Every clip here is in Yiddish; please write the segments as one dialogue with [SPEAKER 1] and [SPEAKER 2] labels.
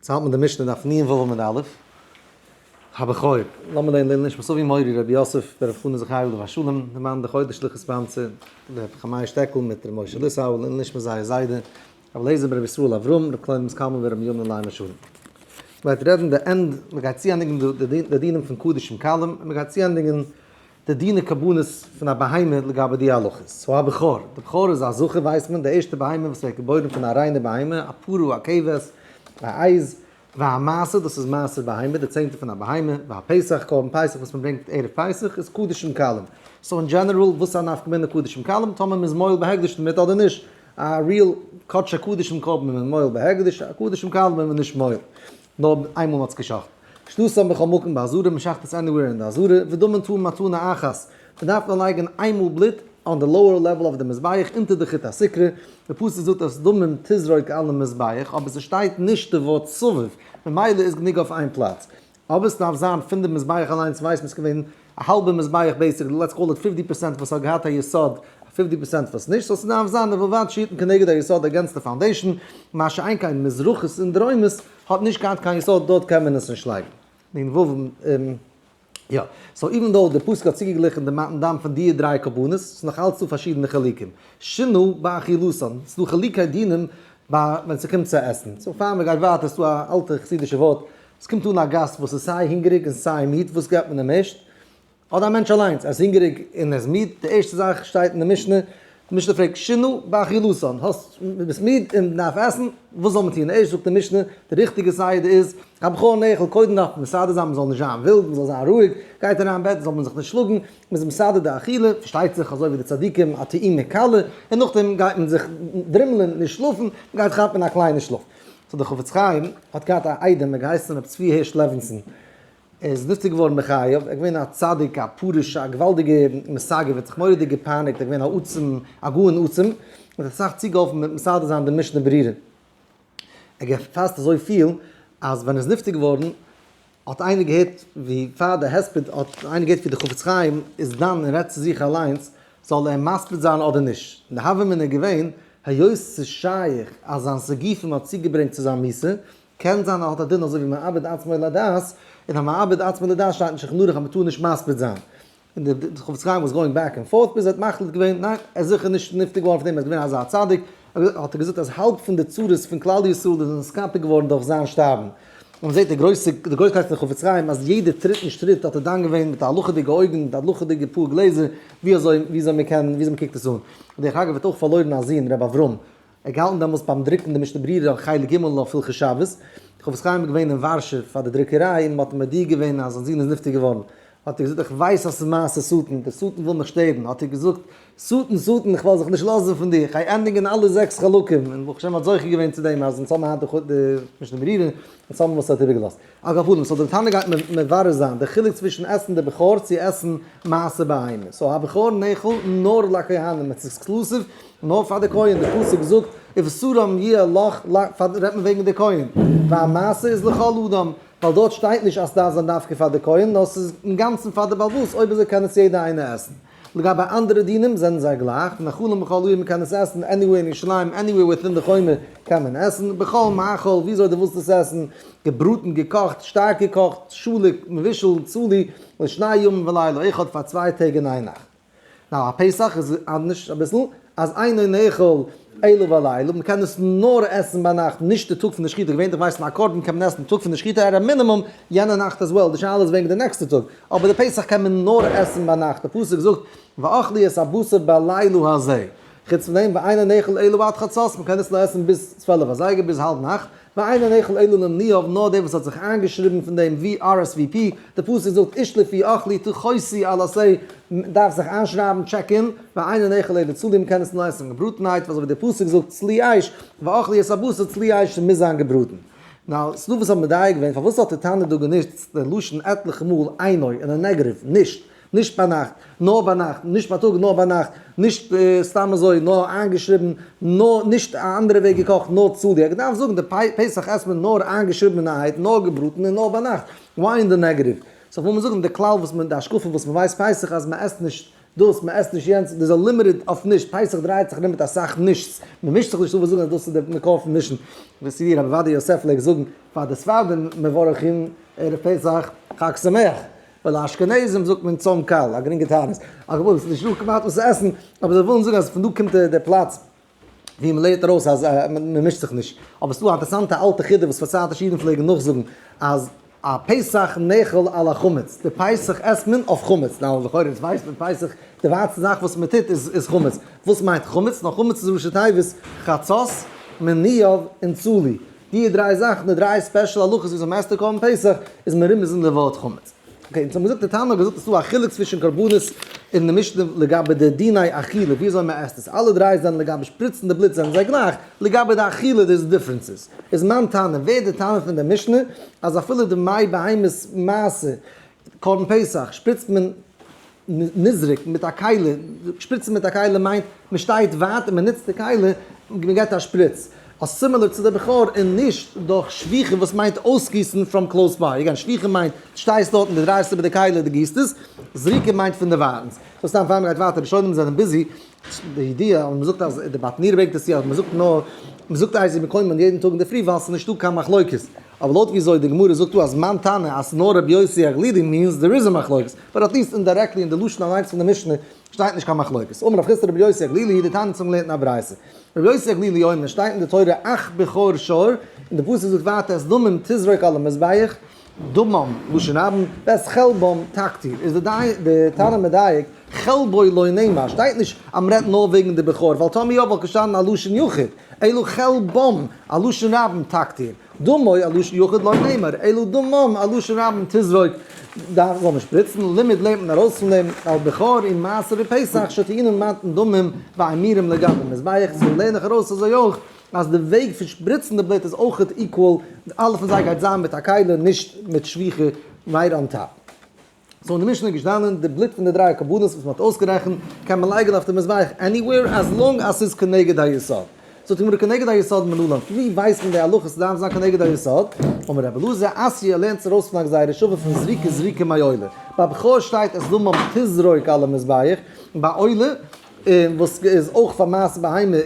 [SPEAKER 1] יעצט האלט מען די משנה דף נ ו עמוד א', הבכור, לאמיר לערנען לעילוי נשמת אבי מורי רבי יוסף ברב חנא זכרי' עליו השלום, די מאן די חודש'ליכע sponsor, רבי חמאי שטעקל מיט רבי משה ליסאו, לעילוי נשמת זייער זיידע, רבי אליעזר ברבי ישראל אברהם, רבי קלוימענס קלמן ורבי יונה ליימער שלום. מ'גייט רעדן די end, מ'גייט צוענדיגן די דינים פון קדשים קלים, און מ'גייט צוענדיגן די דיני קרבנות פון א בהמה לגבי די הלכות. so א בכור, די בכור איז א זכר ווייסט מען, די ערשטע בהמה וואס ווערט געבוירן פון א ריינע בהמה, א פרה, א כבש, א עז, והמעשר, דאס איז מעשר בהמה, די צענטע פון א בהמה, והפסח, קרבן פסח וואס מען ברענגט ערב פסח, איז קדשים קלים. so אין general, וואס איז א נפקא מינה קדשים קלים, טאמער מען איז מועל בהקדש דערמיט אדער נישט? א real קדשי קדשים קרבן איז מען מועל בהקדש, א קדשים קלים איז מען נישט מועל. נאר איינמאל מען האט עס געשחט. שחיטתן בכל מקום בעזרה, מען שחט עס anywhere אין די עזרה, ודמן טעון מתנה אחת, מען דארף נאר לייגן איינמאל בלוט on די lower level אויף די מזבח אונטער די חוט הסיקרא, די פסוק זאגט אז דמים תזרוק על המזבח, אבער ס'שטייט נישט די ווארט סביב, ממילא איז גענוג אויף איין פלאץ. אבער ס'דארף זיין פון די מזבח אליינס ווייסט מען ס'געווען א האלבע מזבח basically let's call it fifty percent וואס האט געהאט א יסוד fifty percent וואס נישט so ס'דארף זיין ובלבד שיתן כנגד היסוד against די foundation מה שאין כן מזרחית און דרומית האט נישט געהאט קיין יסוד דארט קען מען עס נישט לייגן. נ ו יא so even though די פסוק האט צוגעגליכן די מתן דם פון די דריי קרבנות ס'איז נאך אלץ דא פארשידענע חילוקים שינו באכילתן ס'דא חילוקי דינים ביי ווען ס'קומט צו עסן so פאר מ'גייט ווייטער ס'דא א אלטע חסידישע ווארט עס קומט אן א גאסט וואס איז סיי הונגעריג און סיי מיד, וואס געבט מען אים ערשט? אדער א מענטש אליינס, ער איז הונגעריג און ער איז מיד, די ערשטע זאך שטייט אין די משנה, די משנה פרעגט שינה באכילתן, האסט, ביסט מיד און דארף עסן, וואס זאל מען טון? ערשט זאגט די משנה, די ריכטיגע סדר איז, הבכור נאכל, קודם דארף מען מסדר זיין מען זאל נישט זיין ווילד, מען זאל זיין רואיג, גייט אריין אין בעט זאל מען זיך נישט שלאגן, מען איז מסדר די אכילה, פארשטייט זיך אזוי ווי די צדיקים א טעימה קלה, און נאכדעם גייט מען זיך דרימלען, נישט שלאפן, מען גייט כאפן א קליינע שלאף. so דער חפץ חיים האט געהאט א איידעם ער האט געהייסן רבי צבי הערש לעווינסאן, ער איז נפטר געווארן בחייו, ער איז געווען א צדיק א פרוש א געוואלדיגע מסגף, ער האט זיך מורא'דיג געפייניגט, ער איז געווען א עצום א גאון עצום, ער האט אסאך צוגעהאלפן מיט מסדר זיין די משנה ברורה, ער האט געפאסט אזוי פיל אז ווען ער איז נפטר געווארן האט איינער געהערט ווי פאר די הספד האט איינער געהערט ווי די חפץ חיים איז דן און רעדט צו זיך אליינס זאל ער מספיד זיין אדער נישט, און די הוה אמינא איז געווען היות ס'איז שייך אז זיין סיגופים האט צוגעברענגט צו זיין מיתה, קען זיין ער האט א דין אזוי ווי מאבד עצמו לדעת, און א מאבד עצמו לדעת שטייט אין שולחן ערוך אז מ'טאר נישט מספיד זיין. און די חפץ חיים was going back and forth ביז ער האט מחליט געווען ניין ער איז זיכער נישט נפטר געווארן פון דעם ער איז געווען אזא צדיק, האט ער געזאגט אז האלב פון די צרות פון כלל ישראל איז נתכפר געווארן דורך זיין שטארבן, און מען זעט די גרויסע די גרויסקייט פון חפץ חיים אז יעדע טריט און שריט האט ער דן געווען מיט הלכה'דיגע אויגן מיט הלכה'דיגע פאר גלעזער ווי אזוי ווי אזוי מען קען ווי אזוי מען קוקט עס אן, דרך אגב האט אויך פארלוירן א זון ר' אברהם ער האט געהאלטן דעמאלס ביים דרוקן די משנה ברורה אויף חלק ג' אויף הלכות שבת, די חפץ חיים איז געווען אין ווארשע פאר די דרוקעריי און מען האט אים מודיע געווען אז זיין זון איז נפטר געווארן, האט ער געזאגט איך ווייס אז ס'איז מעשה שטן, דער שטן וויל מיך שטערן, האט ער געזאגט, שטן שטן איך וועל זיך נישט לאזן פון דיר, איך גיי ענדיגן אלע זעקס חלקים, און ברוך השם האט זוכה געווען צו דעם אז אונז האבן היינט די משנה ברורה, אונז האבן וואס ער האט איבערגעלאזט. על כל פנים, so דער תנא גייט מברר זיין די חילוק צווישן עסן די בכור צו עסן מעשר בהמה. so הבכור נאכל נאר לכהנים, עס איז exclusive נאר פאר די כהן, די פסוק זאגט ובשרם יהיה לך, רעדט מען וועגן די כהן, והמעשר איז לכל אדם, ווייל דארט שטייט נישט אז ס'דארף זיין דווקא פאר די כהן, נאר ס'איז אינגאנצן פאר די בעל הבית, אויב אזוי קען עס יעדער איינער עסן. לגבי אנדערע דינים זענען זיי גלייך, ונאכלים בכל העיר מ'קען עס עסן anywhere אין ירושלים, anywhere within די חומה קען מען עסן, בכל מאכל וויאזוי דו ווילסט עס עסן, געבראטן, געקאכט, שטארק געקאכט, שלוק, מבושל, צלי, לשני ימים ולילה אחד פאר צוויי טעג און איין נאכט. now א פסח איז אנדערש אביסל, אז אינו נאכל אלא בלילה, מ'קען עס נאר עסן ביינאכט, נישט די טאג פון די שחיטה, געווענליך ווייסט מען א קרבן קען מען עסן די טאג פון די שחיטה at a minimum יענע נאכט as well, די שאלה איז וועגן די נעקסטע טאג, אבער די פסח קען מען נאר עסן ביינאכט, די פסוק זאגט ואכלו את הבשר בלילה הזה, חוץ פון דעם ואינו נאכל אלא עד חצות, מ'קען עס נאר עסן ביז 12 אזייגער ביז האלב נאכט, ואינו נאכל אלא למנויו, נאר דער וואס האט זיך איינגעשריבן פון דעם ווי RSVP, די פסוק זאגט איש לפי אכלו תכוסו על עשה, מ'דארף זיך איינשרייבן check in, ואינו נאכל אלא צלי, מ'קען עס נאר עסן געבראטנהייט, אזוי ווי דער פסוק זאגט צלי אש, ואכלו את הבשר צלי אש, ס'מוז זיין געבראטן. now, ס'דא וואס האבן מדייק געווען פארוואס האט די תנא דא גענוצט די לשון עטליכע מאל אינו אין א negative, נישט, נישט ביינאכט, נאר ביינאכט, נישט בייטאג נאר ביינאכט, נישט סתם אזוי, נאר איינגעשריבן, נאר נישט א אנדערע וועג געקאכט, נאר צלי. ער געדארפט זאגן די פסח עסט מען נאר איינגעשריבענערהייט, נאר געבראטן און נאר ביינאכט. why אין די negative? so וויל מען זאגן די כלל וואס מען, די השקפה וואס מען ווייסט פסח אז מען עסט נישט. דאס, מען עסט נישט יענץ, דאס איז א limited אויף נישט, פסח דרייט זיך ארום מיט אסאך נישט'ס, מען מישט זיך נישט, דא וואס זאגן אז דאס איז די מקור פון מישן, וואס רבי עובדיה יוסף פלעגט זאגן פאר די ספרדים מברכים ערב פסח חג שמח, ווייל אשכנזים זאגט מען צום קל, א גרינגע תענית, אגב עס איז נישטא כמעט וואס צו עסן, אבער זיי ווילן זאגן אז פון דא קומט די פלאץ ווי מען לערנט ארויס אז מען מישט זיך נישט, אבער ס'דא א אינטערעסאנטע אלטע חידה וואס פארצייטישע אידן פלעגן נאכזאגן אז א פסח נאכל על החמץ, די פסח עסט מען אויף חמץ, נו לכאורה אונז ווייסט מען פסח די ווייטסטע זאך וואס מען טוט איז חמץ, וואס מיינט חמץ? נאר חמץ איז ראשי תיבות חצות, מניו, און צלי, די דריי זאכן, די דריי special הלכות וויאזוי מען עסט די קרבן פסח, איז מרומז אין די ווארט חמץ. okay, אונז האבן געזאגט, די תנא האט געזאגט אז ס'איז דא א חילוק צווישן קרבנות און די משנה לגבי די דיני אכילה, וויאזוי מען עסט עס. אלע דריי זענען לגבי שפריצן די בלוט זענען זיי גלייך, לגבי די אכילה דער איז differences. איז מיין טענה, ווער די טענה פון די משנה, אז אפילו די מי בהמות מעשה קרבן פסח שפריצט מען נזרק מיט א כלי, שפריצן מיט א כלי מיינט מען שטייט ווייט און מען נוצט די כלי, מען געבט א שפריץ. אז similar צו די בכור און נישט דורך שפיכה וואס מיינט אויסגיסן from close by, again שפיכה מיינט דו שטייסט דארט און דו דרייסט איבער די כלי דו גיסט עס, זריקה מיינט פון דערווייטנס. so סתם פאר מ'גייט ווייטער ראשונים זענען busy, די ידיעה אז מ'זאגט אז די ברטנורא ברענגט עס צו אז מ'זאגט נאר מ'זאגט איזהו מקומן יעדן טאג אינדערפרי ווייל ס'איז נישטא קיין מחלוקת, אבער לויט וויאזוי די גמרא זאגט דא אז מאן תנא אז ס'נאר רבי יוסי הגלילי means there is a מחלוקת, but at least indirectly אין די לשון אליינס פון די משנה שטייט נישט קיין מחלוקת. אמר רב חסדא רבי יוסי הגלילי דתניא האט געלערנט אין א ברייתא. רבי יוסי הגלילי אומר שטייט אין די תורה אך בכור שור, און די פסוק זאגט ווייטער את דמם תזרוק על המזבח, דמם לשון רבים, ואת חלבם תקטיר, איז די תנא מדייק, חלבו לא נאמר, שטייט נישט אז מ'רעדט נאר וועגן די בכור, ווייל טאמער יא וואלט געשטאנען א לשון יחיד, אלא חלבם א לשון רבים תקטיר. דמו א לשון יחיד לא נאמר, אלא דמם א לשון רבים תזרוק, דארף זאל מען שפריצן, לימד לערנט מען ארויס פון דעם, על בכור און מעשר ופסח שטעינן מתן דמים ואמירים לגבי מזבח, so לערן איך ארויס אזוי אויך אז די וועג פון שפריצן די בלוט איז אויכעט equal, אלע פון זיי גייט זיין מיט א כלי נישט מיט שפיכה right on top. so אין די משנה איז געשטאנען די בלוט פון די דריי קרבנות וואס מען האט אויסגערעכנט קען מען לייגן אויף די מזבח anywhere as long אז ס'איז כנגד היסוד. זאגט די גמרא כנגד היסוד מנלן, פון ווי ווייסט מען די הלכה ס'דארף זיין כנגד היסוד? אמר רבי אלעזר אתיא ער לערנט עס ארויס פון א גזירה שווה פון זריקה זריקה מעולה. ביי בכור שטייט את דמם תזרוק על המזבח, און ביי עולה און וואס איז אויך פאר מעשר בהמה,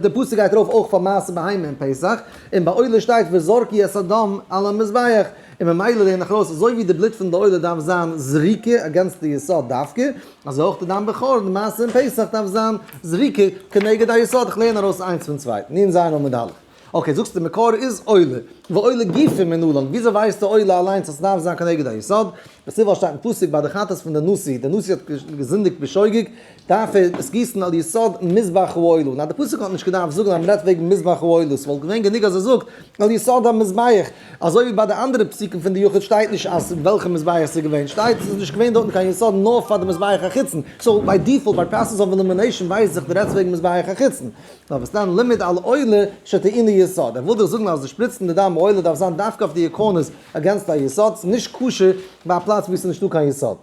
[SPEAKER 1] די פסוק גייט ארויף אויך פאר מעשר בהמה אין פסח, און ביי עולה שטייט וזרקו את הדם על המזבח, און ממילא לערן איך ארויס אזוי ווי די בלוט פון די עולה דארף זיין זריקה against די יסוד דווקא, אזוי אויך די דם בכור די מעשר אין פסח דארף זיין זריקה כנגד היסוד, איך לערן ארויס איינס פון צווייטן, נ ז עמוד א'. okay, זאגסטו די מקור איז עולה, ועולה גופא מנלן, וויאזוי ווייסט די עולה אליינס אז ס'דארף זיין כנגד היסוד? דאס איז ווייל שטייט אין פסוק ביי די חטאת פון די נשיא, די נשיא האט געזינדיגט בשוגג, דארף ער עס גיסן על יסוד מזבח העולה, נאר די פסוק האט נישט געדארפט זאגן אז מ'רעדט וועגן מזבח העולה, ס'וואלט געווען גענוג אז ער זאגט על יסוד המזבח, אזוי ווי ביי די אנדערע פסוקים פון די יחיד שטייט נישט אז וועלכע מזבח ס'איז געווען, שטייט ס'איז נישט געווען דארטן קיין יסוד נאר פאר די מזבח החיצון, so by default ביי process of elimination ווייס איך דו רעדסט וועגן מזבח החיצון. נאר וואס דען לימד על עולה שטעונה יסוד, ער וויל דיך זאגן אז די שפריצן די דם עולה דארף זיין דווקא אויף די עקרונות against א יסוד, ס'איז נישט כשר ביי א פלאץ וואו ס'איז נישטא קיין יסוד.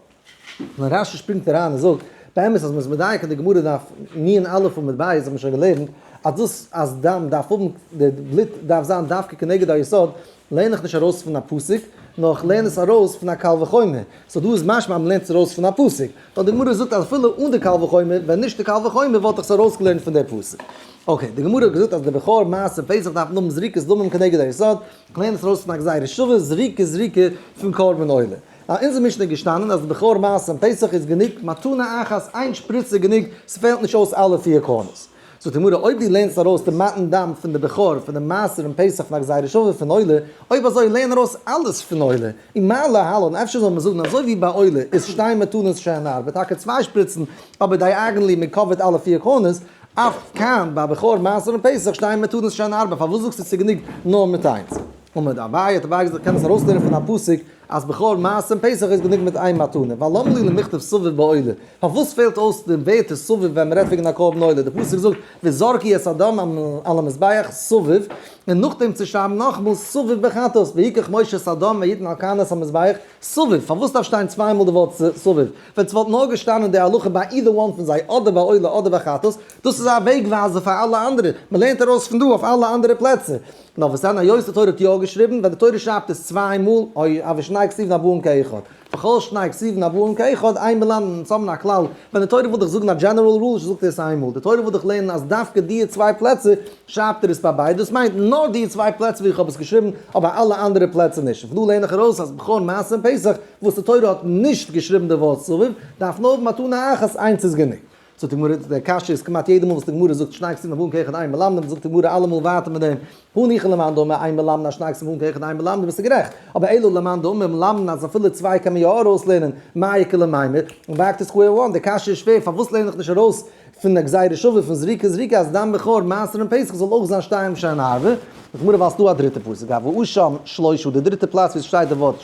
[SPEAKER 1] נאר רשי שפרינגט אריין און זאגט, באמת אז מ'איז מדייק אין די גמרא דף נ א עמוד ב' האט מען שוין געלערנט אז דאס אז דם דארף האבן די בלוט דארף זיין דווקא כנגד היסוד, לערן איך נישט ארויס פון א פסוק, נאר איך לערן עס ארויס פון א קל וחומר. so דא איז משמע אז מ'לערנט עס ארויס פון א פסוק. ווייל די גמרא זאגט אז אפילו אן די קל וחומר, ווען נישט די קל וחומר וואלט איך עס ארויסגעלערנט פון די פסוק. okay, די גמרא האט געזאגט אז די בכור מעשר פסח דארף האבן זריקת דמים כנגד היסוד, איך לערן עס ארויס פון א גזירה שווה, זריקה זריקה פון קרבן עולה. אין אונזער משנה איז געשטאנען אז די בכור מעשר פסח איז גענוג מתנה אחת, איין שפריץ איז גענוג, ס'פעלט נישט אויס אלע פיר corners. זאגט די גמרא, אויב דו לערנסט ארויס די מתן דם פון די בכור, פון די מעשר און פסח פון א גזירה שווה פון עולה, אויב אזוי לערן ארויס אלעס פון עולה, און מה להלן, אפשר זאל מען זאגן אזוי ווי ביי עולה איז שתי מתנות שהן ארבע, טאקע צוויי שפריצן, אבער diagonally מען cover ט אלע פיר corners, אף כאן ביי בכור מעשר און פסח שתי מתנות שהן ארבע, פארוואס זאגסטו ס'איז גענוג נאר מיט איינס? אמר אביי, האט אביי געזאגט, קען עס ארויסלערנען פון א פסוק אז בכור מעשר און פסח איז גענוג מיט איין מתנה, ווייל למה לי למכתב סביב בעולה, פארוואס פעלט אויס די ווערטער סביב ווען מ'רעדט וועגן א קרבן עולה, די פסוק זאגט וזרקו את הדם על המזבח סביב, און נאכדעם צו שרייבן נאכאמאל סביב בחטאת, ויקח משה את הדם ויתן על קרנות המזבח סביב, פארוואס דארף שטיין צוויי מאל די ווארט סביב, ווען ס'וואלט נאר געשטאנען די הלכה ביי either one פון זיי אדער ביי עולה אדער ביי חטאת, דאס איז א וועג ווייזער פאר אלע אנדערע, מ'לערנט ארויס פון דא אויף אלע אנדערע פלעצער. נאר וואס דען היות די תורה האט יא געשריבן, ווען די תורה שרייבט עס צוויי מאל, אוי אבער שני שני כתובין הבאין כאחד. וכל שני כתובין הבאין כאחד, אין מלמדין, אונז האבן א כלל, ווען די תורה וויל דיך זאגן א general rule, זאגט ער עס איינמאל, די תורה וויל דיך לערנען אז דווקא די צוויי פלעצער שרייבט ער עס ביי ביידע, דאס מיינט נאר די צוויי פלעצער ווי איך האב עס געשריבן, אבער אלע אנדערע פלעצער נישט. און פון דא לערן איך ארויס אז בכור מעשר און פסח וואס די תורה האט נישט געשריבן די ווארט סביב, דארף נאר האבן מתנה אחת, איינס איז גענוג. זאגט די גמרא, די קשיא איז כמעט יעדע מאל וואס די גמרא זאגט שני כתובין הבאין כאחד אין מלמדין, זאגט די גמרא אלעמאל ווייטער מיט דעם, הניחא למאן דאמר אין מלמדין אז שני כתובין הבאין כאחד אין מלמדין ביסטו גערעכט, אבער אלא למאן דאמר מלמדין אז אפילו צוויי קען מען יא ארויסלערנען, מאי איכא למימר, און back to square one, די קשיא איז שווער פארוואס לערן איך נישט ארויס פון די גזירה שווה פון זריקה זריקה אז דם בכור מעשר און פסח זאל אויך זיין שתיים שהן הרבה, די גמרא ווייזט דא א דריטע פסוק, והאשם שלושה, די דריטע פלאץ ווי עס שטייט די ווארט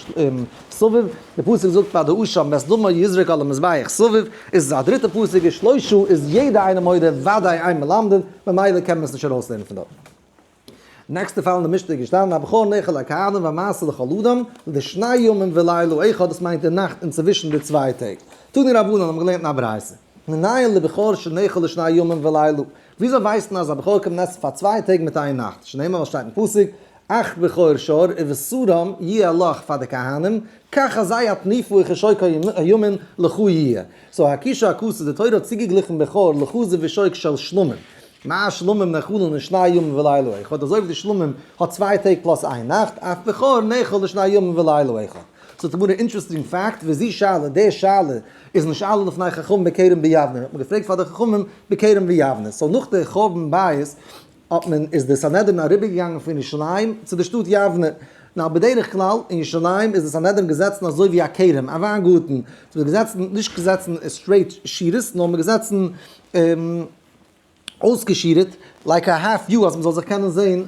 [SPEAKER 1] סביב, די פסוק זאגט ביי די אשם ואת דמו יזרוק על המזבח סביב, איז עס א דריטע פסוק איז שלושה איז יעדע איינער מודה וודאי אין מלמדין, ממילא קען מען עס נישט ארויסלערנען פון דארט. נעקסטע פאל אין די משנה איז געשטאנען הבכור נאכל לכהנים והמעשר לכל אדם, לשני ימים ולילה אחד דאס מיינט די נאכט אינצווישן די צוויי טעג. תנו רבנן האבן געלערנט אין א ברייתא, מנין לבכור שנאכל לשני ימים ולילה, וויאזוי ווייסט מען אז א בכור קען מען עסן פאר צוויי טעג מיט איין נאכט, שנאמר וואס שטייט אין פסוק, אך בכור שור ובשרם יהיה לך פאר די כהנים, כך אזי התנופה וכשוק הימין לך יהיה. so הקישה הכתוב די תורה האט צוגעגליכן בכור לחזה ושוק של שלמים. מה שלמים נאכלין לשני ימים ולילה אחד, אזוי ווי די שלמים האט צוויי טעג plus איין נאכט, אף בכור נאכל לשני ימים ולילה אחד. זאגט די גמרא interesting fact, וזו שאלה, די שאלה איז נשאלה לפני חכמים בכרם ביבנה, האט מען געפרעגט פאר די חכמים בכרם ביבנה, so נאך די חורבן בית האט מען איז די סנהדרין אריבערגעגאנגען פון ירושלים צו די שטאט יבנה, now בדרך כלל אין ירושלים איז די סנהדרין געזעצן אזוי ווי א כרם, א וויינגארטן, ס'איז געזעצן נישט געזעצן straight שורות נאר מ'איז געזעצן אויסגעשירעט like א half U אז מ'זאל זיך קענען זעהן,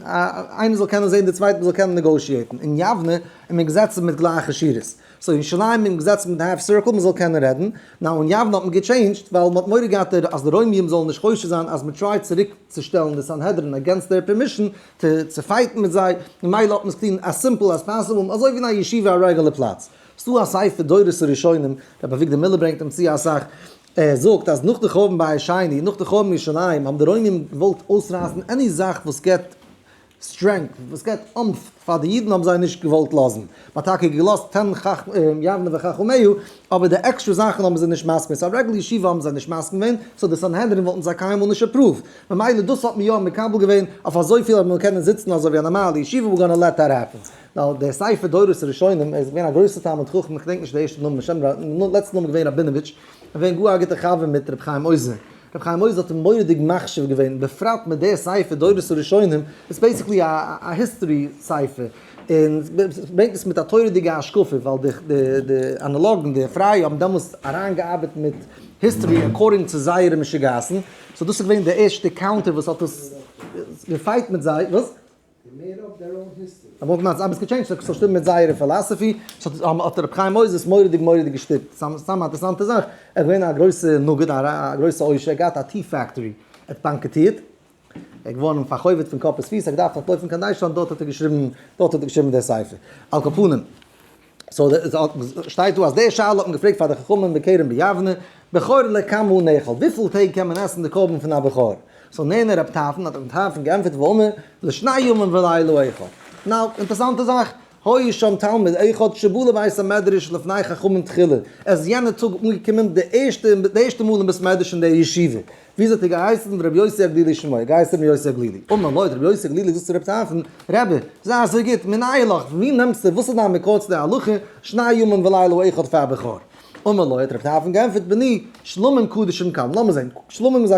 [SPEAKER 1] איינער זאל קענען זעהן די צווייטע מ'זאל קענען negotiate ן, אין יבנה איז מען געזעצן מיט גלייכע שורות, so אין ירושלים איז מען געזעצן מיט half circle מ'זאל קענען רעדן, now אין יבנה האט מען גע change ט ווייל מ'האט מורא געהאט אז די רוימיים זאלן נישט חושש זיין אז מ'טרייט צוריק צו שטעלן די סנהדרין against their permission צו fight ן מיט זיי, ממילא האט מען עס געטון as simple as possible אזוי ווי אין א ישיבה א רעגולער פלאץ. ס'דא א ספר דורות הראשונים, רבי אביגדור מילער ברענגט אים צו אסאך, ער זאגט אז נאך די חורבן בית שני, נאך די חורבן ירושלים, האבן די רוימים געוואלט אויסרייסן any זאך וואס געבט strength, וואס געבט oomph פאר די אידן האבן זיי נישט געוואלט לאזן. מען האט טאקע געלאזט תן יבנה וחכמיה, אבער די עקסטרע זאכן האבן זיי נישט מסכים, so א רעגולער ישיבה האבן זיי נישט מסכים געווען, so די סנהדרין וואלטן זיי קיינמאל נישט approved. ממילא דאס האט מען יא מקבל געווען אויף אזויפיל אז מען זאל קענען זיצן אזוי ווי א נארמאלע ישיבה, we're gonna let that happen. ווייל דער ספר דורות הראשונים, ער איז געווען א גרויסער תלמיד חכם, איך געדענק נישט די ערשטע נאמען, שם ר', לעצטע נאמען געווען ראבינאוויטש, געווען גאר א גוטער חבר מיט ר' חיים עוזר, ר' חיים עוזר האט אים מורא'דיג מחשיב געווען, בפרט מיט דער ספר דורות הראשונים, איז basically א history ספר, און ברענגט עס מיט א תורה'דיגע השקפה, ווייל די די די אנאלאגן, די פרייע האבן דעמאלס אריינגעארבעט מיט history according צו זייערע משוגעת'ן, so דאס איז געווען די ערשטע counter וואס האט עס גע fight מיט זיי, וואס?
[SPEAKER 2] They made up their own history.
[SPEAKER 1] האבן אויך געמיינט אז אבער עס גע change ט ס'זאל שטימען מיט זייערע philosophy, האט רבי חיים מוזס מורא'דיג מורא'דיג געשטיפט, סתם א אינטערעסאנטע זאך, ער איז געווען א גרויסע נגיד, א גרויסע עושר, ער האט געהאט א tea factory, ער האט באנקראטירט, ער איז געווארן פאר'חובות'ט פון קאפ ביז פיס, ער האט געדארפט אנטלויפן קיין דייטשלאנד, דארט האט ער געשריבן, דארט האט ער געשריבן דער ספר. על כל פנים, so שטייט דא אז די שאלה האט מען געפרעגט פאר די חכמים בכרם ביבנה, בכור לכמה הוא נאכל, וויפיל טעג קען מען עסן די קרבן פון א בכור? so נענה רב טרפון, האט רב טרפון געענטפערט ואמר, לשני ימים ולילה אחד. now, אינטערעסאנטע זאך, היה שם תלמיד אחד שבא לבית המדרש לפני חכמים תחילה, ער איז יענע טאג אנגעקומען די ערשטע די ערשטע מאל אין בית מדרש אין דער ישיבה, וויאזוי האט ער געהייסן? רבי יוסי הגלילי שמו, ער געהייסן רבי יוסי הגלילי. אמר לו, האט רבי יוסי הגלילי געזאגט צו רבי טרפון, רבי, זיי אזוי גוט, מנין לך, פון ווי נעמסטו, וואס איז דיין מקור צו די הלכה, שני ימים ולילה אחד פאר בכור? אמר לו, האט רבי טרפון געענטפערט, בני, שלמים קדשים קלים, לאמיר זען, שלמים איז א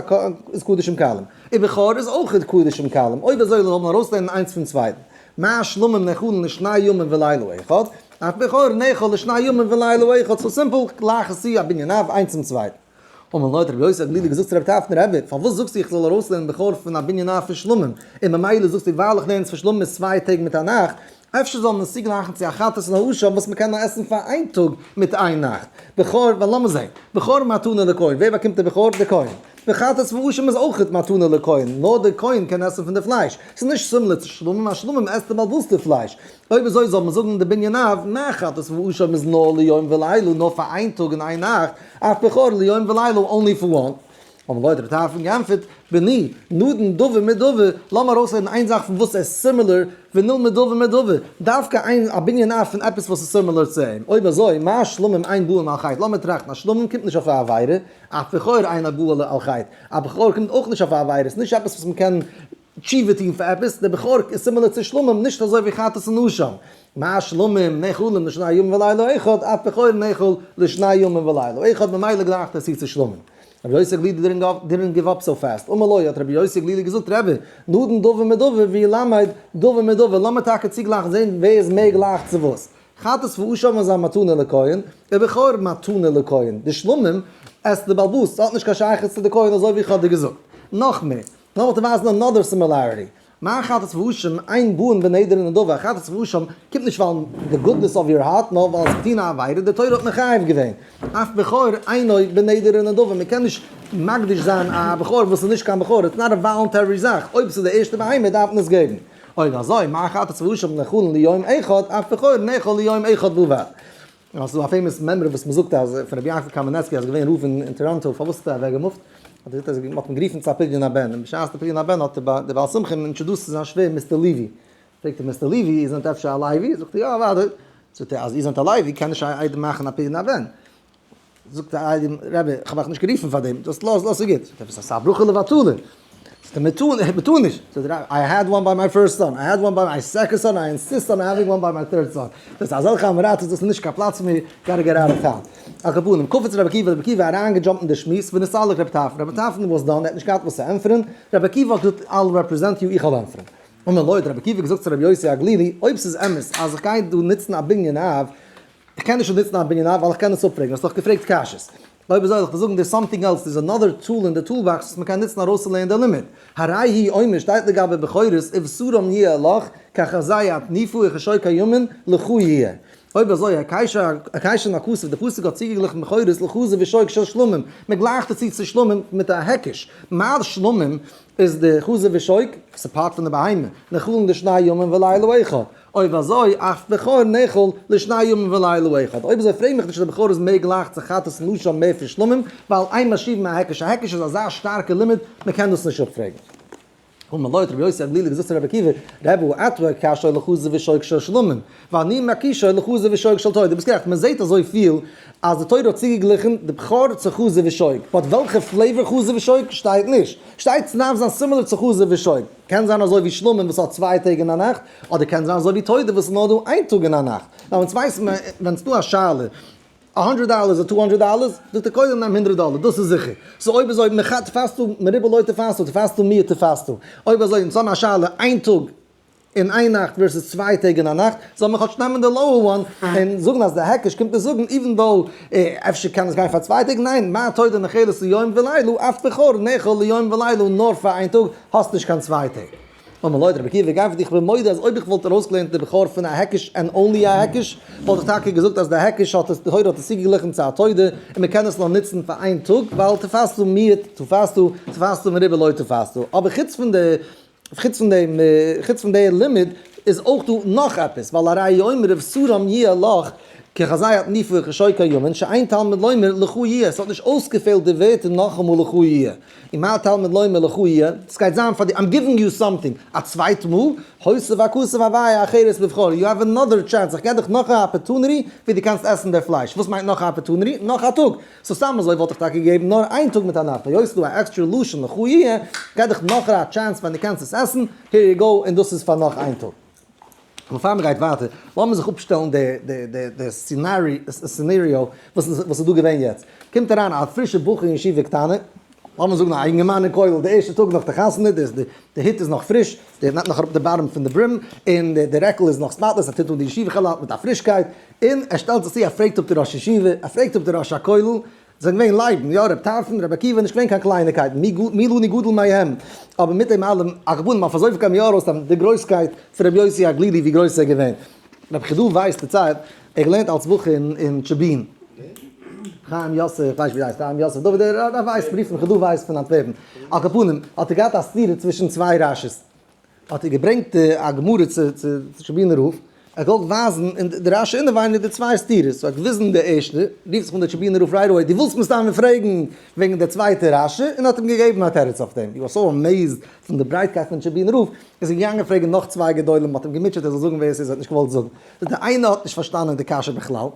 [SPEAKER 1] איז קדשים קלים, און בכור איז אויך קדשים קלים, אויב אזוי זאל מען ארויסלערנען איינס פון צווייטן, מה שלמים נאכלין לשני ימים ולילה אחד, אף בכור נאכל לשני ימים ולילה אחד, so simple, גלייך עס צו א בנין אב איינס צום צווייטן. אמר לו האט רבי יוסי הגלילי געזאגט צו רבי טרפון, רבי, פארוואס זאגסטו איך זאל ארויסלערנען בכור פון א בנין אב פון שלמים, און ממילא זאגסטו ווייל איך לערן עס פון שלמים איז צוויי טעג מיט א נאכט, אפשר זאל מען עס צוגלייכן צו א חטאת און א אשם וואס מען קען נאר עסן פאר איין טאג מיט איין נאכט, בכור, ווייל לאמיר זען, בכור מתנה לכהן, ווער באקומט די בכור? די כהן. וחטאת ואשם איז אויכעט מתנה לכהן, נאר די כהן קען עסן פון די פלייש, ס'איז נישט similar צו שלמים, א שלמים עסט די בעל הבית די פלייש, אויב אזוי זאל מען זאגן די בנין אב, מה חטאת ואשם איז נאר ליום ולילה, נאר פאר איין טאג און איין נאכט, אף בכור ליום ולילה only for one. אמר לו האט רבי טרפון געענטפערט, בני, נדון דבר מדבר, לאמיר ארויסלערנען איין זאך פון וואס ער איז similar, ונלמד דבר מדבר, דווקא איין א בנין אב פון עפעס וואס איז similar צו אים, אויב אזוי, מה שלמים אין באים על חטא, לאמיר טראכטן, א שלמים קומט נישט אויף א עבירה, אף בכור אינו בא על חטא, א בכור קומט אויך נישט אויף א עבירה, ס'איז נישט עפעס וואס מ'קען תשובה טון פאר עפעס, דער בכור איז similar צו שלמים, נישט אזוי ווי חטאת און אשם. מה שלמים נאכלים לשני ימים ולילה אחד, אף בכור נאכל לשני ימים ולילה אחד, ממילא גלייכט ער צו צו שלמים. רבי יוסי הגלילי didn't give up so fast, אמר לו האט רבי יוסי הגלילי געזאגט רבי, נדון דבר מדבר וילמד דבר מדבר, לאמיר טאקע צוגלייכן זען ווער איז מער גלייך צו וואס. חטאת ואשם איז א מתנה לכהן, ובכור מתנה לכהן, די שלמים עסט די בעל הבית, ס'האט נישט קיין שייכות צו די כהן אזוי ווי איך האב דיר געזאגט. נאך מער, לאמיך דיר ווייזן another similarity. מה חטאת ואשם אין באין בנדר ונדבה, חטאת ואשם קומט נישט ווייל די goodness of your heart, נאר ווייל עס געטון א עבירה, די תורה האט מחייב געווען. אף בכור אינו בנדר ונדבה, מען קען נישט מקדיש זיין א בכור וואס איז נישט קיין בכור, it's not א voluntary זאך, אויב עס איז די ערשטע בהמה דארף מען עס געבן. אויב אזוי, מה חטאת ואשם נאכלין ליום אחד, אף בכור נאכל ליום אחד בלבד. און ס'איז דא א famous מימרא וואס מ'זאגט אז פון רבי יעקב קאמענעצקי אז געווען רב אין טאראנטא פארוואס האט ער אוועק געמופט האט ער געזאגט אז מ'האט אים גערופן צו א פדיון הבן און בשעת די פדיון הבן האט דער בעל שמחה אים introduced צו זיין שווער Mister ליווי פרעגט ער Mister ליווי איר זענט אפשר א לוי זאגט ער יא אוודאי זאגט ער אז איר זענט א לוי קען נישט א איידעם מאכן א פדיון הבן זאגט דער איידעם רבי איך האב אייך נישט גערופן פאר דעם דאס לאז לאז ס'גוט זאגט ער וואס אזא ברכה לבטלה זאגט ער מ'טאר נישט, זאגט ער I had one by my first son, I had one by my second son, I insist on having one by my third son. דאס איז אזעלכע עם הארצות, דאס איז נישט קיין פלאץ פאר מיר, gotta get out of town. על כל פנים, קפץ רבי עקיבא, רבי עקיבא אריינגעדזשאמפט אין די שמועס, ונסתלק רבי טרפון, רבי טרפון was done, ער האט נישט געהאט וואס צו ענטפערן, רבי עקיבא האט געזאגט I'll represent you, איך וועל ענטפערן. אמר לו האט רבי עקיבא געזאגט צו רבי יוסי הגלילי, אויב ס'איז אמת אז איך גיי דא נוצן א בנין אב, איך קען נישט נוצן א בנין אב ווייל איך קען עס אפפרעגן, האסט דאך געפרעגט קשיות. אויב אזוי זאל איך דיר זאגן there's something else, there's another tool in the toolbox וואס מ'קען נוצן ארויסצולערנען די לימוד. הרי הוא אומר שטייט לגבי בכורות ובשרם יהיה לך כחזה התנופה וכשוק הימין לך יהיה. אויב אזוי הקישן הכתוב, די פסוק האט צוגעגליכן בכורות לחזה ושוק של שלמים, מ'גלייכט עס צו צו שלמים מיט א היקש, מה שלמים איז די חזה ושוק, ס'איז part פון די בהמה, נאכלין לשני ימים ולילה אחד. אויב אזוי, אף בכור נאכל לשני ימים ולילה אחד. אויב אזוי פרעג מיך נישט אז די בכור איז מער גלייך צו חטאת און אשם מער פון שלמים, ווייל אין משיבין מהיקש, א היקש איז אזא שטארקע לימוד, מען קען דאס נישט אפפרעגן. אמר לו האט רבי יוסי הגלילי געזאגט צו רבי עקיבא, רבי אתה הקישו לחזה ושוק של שלמים, ואני מקישו לחזה ושוק של תודה. דו ביסט גערעכט, מען זעט אזוי פיל אז די תורה האט צוגעגליכן די בכור צו חזה ושוק, but וועלכע flavor חזה ושוק שטייט נישט. שטייט ס'דארף זיין similar צו חזה ושוק. קען זיין אזוי ווי שלמים וואס האט צוויי טעג און א נאכט, אדער קען זיין אזוי ווי תודה וואס איז נאר דא איין טאג און א נאכט. נאר אונז ווייסן מיר ווען ס'דא א שאלה, א הונדרעט דאלער אדער two hundred dollars, זאגט ער קודם נעם הונדרעט דאלער, דאס איז זיכער. so אויב אזוי מחד תפסת מרובה לא תפסת, תפסת מועט תפסת. אויב אזוי אונז האבן א שאלה איין טאג און איין נאכט versus צוויי טעג און א נאכט, זאל מען כאטש נעמען די lower one און זאגן אז די היקש קומט אונז זאגן even though אפשר קען עס גיין פאר צוויי טעג, ניין, מה תודה נאכלת ליום ולילה, אף בכור נאכל ליום ולילה נאר פאר איין טאג, האסט נישט קיין צוויי טעג. אמר לו רבי עקיבא גענפערט איך בין מודה אז אויב איך וואלט ארויסגעלערנט די בכור פון א היקש and only א היקש, וואלט איך טאקע געזאגט אז די היקש האט עס, די תורה האט עס צוגעגליכן צו א תודה און מען קען עס נאר נוצן פאר איין טאג ווייל תפסת מועט תפסת, תפסת מרובה לא תפסת, אבער חוץ פון די חוץ פון דעם חוץ פון די לימוד איז אויך דא נאך עפעס, ווייל הרי הוא אומר ובשרם יהיה לך כחזה התנופה וכשוק הימין שאין תלמוד לומר לך יהיה, ס'האט נישט אויסגעפעלט די ווערטער נאכאמאל לך יהיה, און מה תלמוד לומר לך יהיה, ס'גייט זיין פאר דיר, I'm giving you something, א צווייט מאל, הוסיף הכתוב הוויה אחרת לבכור, you have another chance, איך געב דיך נאך א opportunity ווי דו קענסט עסן די פלייש, וואס מיינט נאך א opportunity? נאך א טאג, so סתם אזוי וואלט איך טאקע געגעבן נאר איין טאג מיט א נאכט, היות ס'דא א עקסטרע לשון לך יהיה, געב דיך נאך א chance ווען דו קענסט עס עסן, here you go, און דאס איז פאר נאך איין טאג. אבער פאר מ'גייט ווייטער, לאמיר זיך אפשטעלן די scenario וואס איז דא געווען יעצט. קומט אריין א פרישע בחור אין ישיבה קטנה, לאמיר זאגן א אינגערמאן אין כולל די ערשטע טאג נאך די חתונה, די הוט איז נאך פריש, די נעמט נאך אראפ די bottom פון די brim, און די רעקל איז נאך spotless, ער טוט אן די ישיבה כאלאט מיט א פרישקייט, און ער שטעלט זיך צו, ער פרעגט אפ די ראש ישיבה, ער פרעגט אפ די ראש הכולל, זיי זענען געווען לייבן, יא רב טרפון, רבי עקיבא, נישט געווען קיין קלייניקייטן, מי לנו גדול מהם, אבער מיט דעם אלעם, על כל פנים אויף אזויפיל קען מען יא ארויסנעמען די גרויסקייט פון רבי יוסי הגלילי ווי גרויס ער איז געווען. רבי חידא ווייס דערציילט, ער האט געלערנט אלס בחור אין טשעבין, חיים יוסף, איך ווייס נישט ווי ער הייסט, חיים יוסף דוד, ער ווייסט, מ'רופט אים חידא ווייס פון אנטווערפן, על כל פנים, האט ער געהאט א סתירה צווישן צוויי רש"י'ס, האט ער געברענגט א גמרא צו טשעבינער רב. ער האט געוואלט ווייזן אין די רשי אינעווייניג די צוויי סתירות, so ער האט געוויזן די ערשטע, רופט זיך אן דער טשעבינער רב right away, דו ווילסט מסתמא פרעגן וועגן די צווייטע רשי, און האט אים געגעבן א תירוץ אויף דעם, he was so amazed פון די ברייטקייט פון טשעבינער רב, איז ער געגאנגען פרעגן נאך צוויי גדולים, מ'האט אים געמוטשעט ער זאל זאגן ווער עס איז, ער האט נישט געוואלט זאגן, זאגט ער איינער האט נישט פארשטאנען די קשיא בכלל,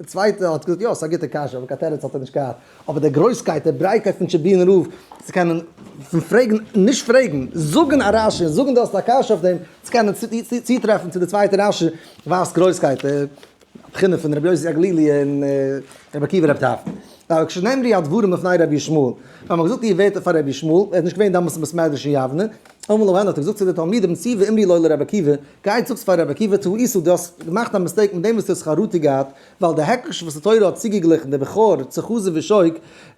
[SPEAKER 1] די צווייטע האט געזאגט יא ס'איז א גוטע קשיא אבער קיין תירוץ האט ער נישט געהאט, אבער די גרויסקייט די ברייטקייט פון טשעבינער רב צו קענען פון פרעגן נישט פרעגן זאגן א רשי און זאגן דו האסט א קשיא אויף דעם צו קענען צוטרעפן צו די צווייטע רשי ווייזט גרויסקייט די בחינה פון רבי יוסי הגלילי און רבי עקיבא רב טרפון. כשנאמרו הדברים לפני רבי ישמעאל, ווען מ'האט געזאגט די ווערטער פאר רבי ישמעאל, ער איז נישט געווען דאמאלס אין בית מדרש אין יבנה, אמר להן האט ער געזאגט צו די תלמידים צאו ואמרו לו לרבי עקיבא, גייט זאגטס פאר רבי עקיבא טעיתו דו האסט געמאכט א mistake מיט דעם וואס דו האסט חרטה געהאט, ווייל די היקש וואס די תורה האט צוגעגליכן די בכור צו חזה ושוק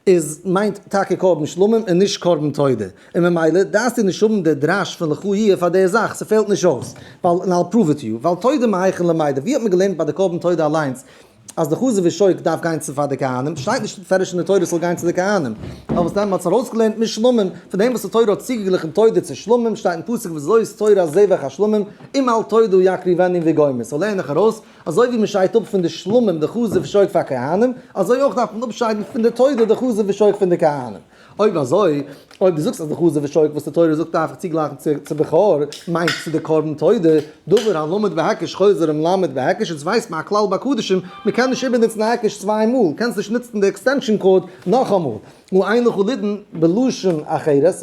[SPEAKER 1] איז מיינט טאקע קרבן שלמים און נישט קרבן תודה, און ממילא דארפסטו נישט האבן די דרש פון לך יהיה פאר די זאך, ס'פעלט נישט אויס, ווייל און I'll prove it to you, ווייל תודה מהיכן למידע, ווי האט מען געלערנט ביי די קרבן תודה אליינס אז די חזה ושוק דארף גיין צו פאר די כהנים, שטייט נישט מפורש אין די תורה ס'זאל גיין צו די כהנים, נאר וואס דען מ'האט עס ארויסגעלערנט משלמים, פון דעם וואס די תורה האט צוגעגליכן תודה צו שלמים, שטייט אין פסוק וזאת תורת זבח השלמים, אם על תודה יקריבנו וגומר, so לערן איך ארויס, אזוי ווי מ'שיידט אפ פון די שלמים די חזה ושוק פאר כהנים, אזוי אויך דארף מען אפשיידן פון די תודה די חזה ושוק פון די כהנים. אויב אזוי, אויב דו זאגסט אז די חזה ושוק וואס די תורה זאגט דארף איך צוגלייכן צו בכור, מיינט צו די קרבן תודה, דבר הלמד בהיקש חוזר ומלמד בהיקש, אונז ווייסט מען א כלל ביי קדשים, מען קען נישט איבערנוצן א היקש צוויי מאל, קענסט נישט נוצן די extension cord נאכאמאל. נו אין לך לידון בלשון אחרת,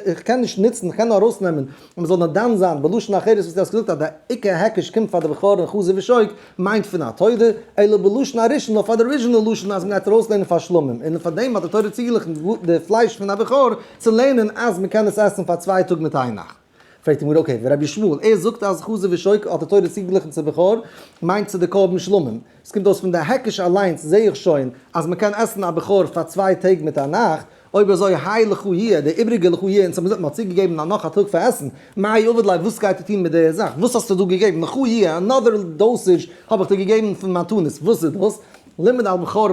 [SPEAKER 1] איך קען נישט נוצן, איך קען נאר ארויסנעמען אז מען זאל נאר דן זיין בלשון אחרת וואס דו האסט געזאגט אז די עיקר היקש קומט פאר די בכור און חזה ושוק מיינט פון א תודה, אלא בלשון הראשון נאר פאר די original לשון אז מען גייט ארויסלערנען פאר שלמים, און פאר דעם האט די תורה צוגעגליכן די פלייש פון א בכור צו לערנען אז מען קען עס עסן פאר 2 טאג מיט איין נאכט. פרעגט די גמרא okay, ורבי ישמעאל, ער זאגט אז חזה ושוק האט די תורה צוגעגליכן צו בכור מיינט צו די קרבן שלמים, עס קומט אויס פון די היקש אליינס זעה איך שוין אז מען קען עסן א בכור פאר 2 טעג מיט א נאכט, אויב אזוי האי לך יהיה, די איבריגע לך יהיה, אונז האבן געזאגט מען האט צוגעגעבן א נאך א טאג פאר עסן, מאי עביד ליה וואס גייט ער טון מיט די זאך, וואס האסטו דא געגעבן, לך יהיה, another dosage האב איך דיר געגעבן פון מתנות, וואס איז דאס? לימד על בכור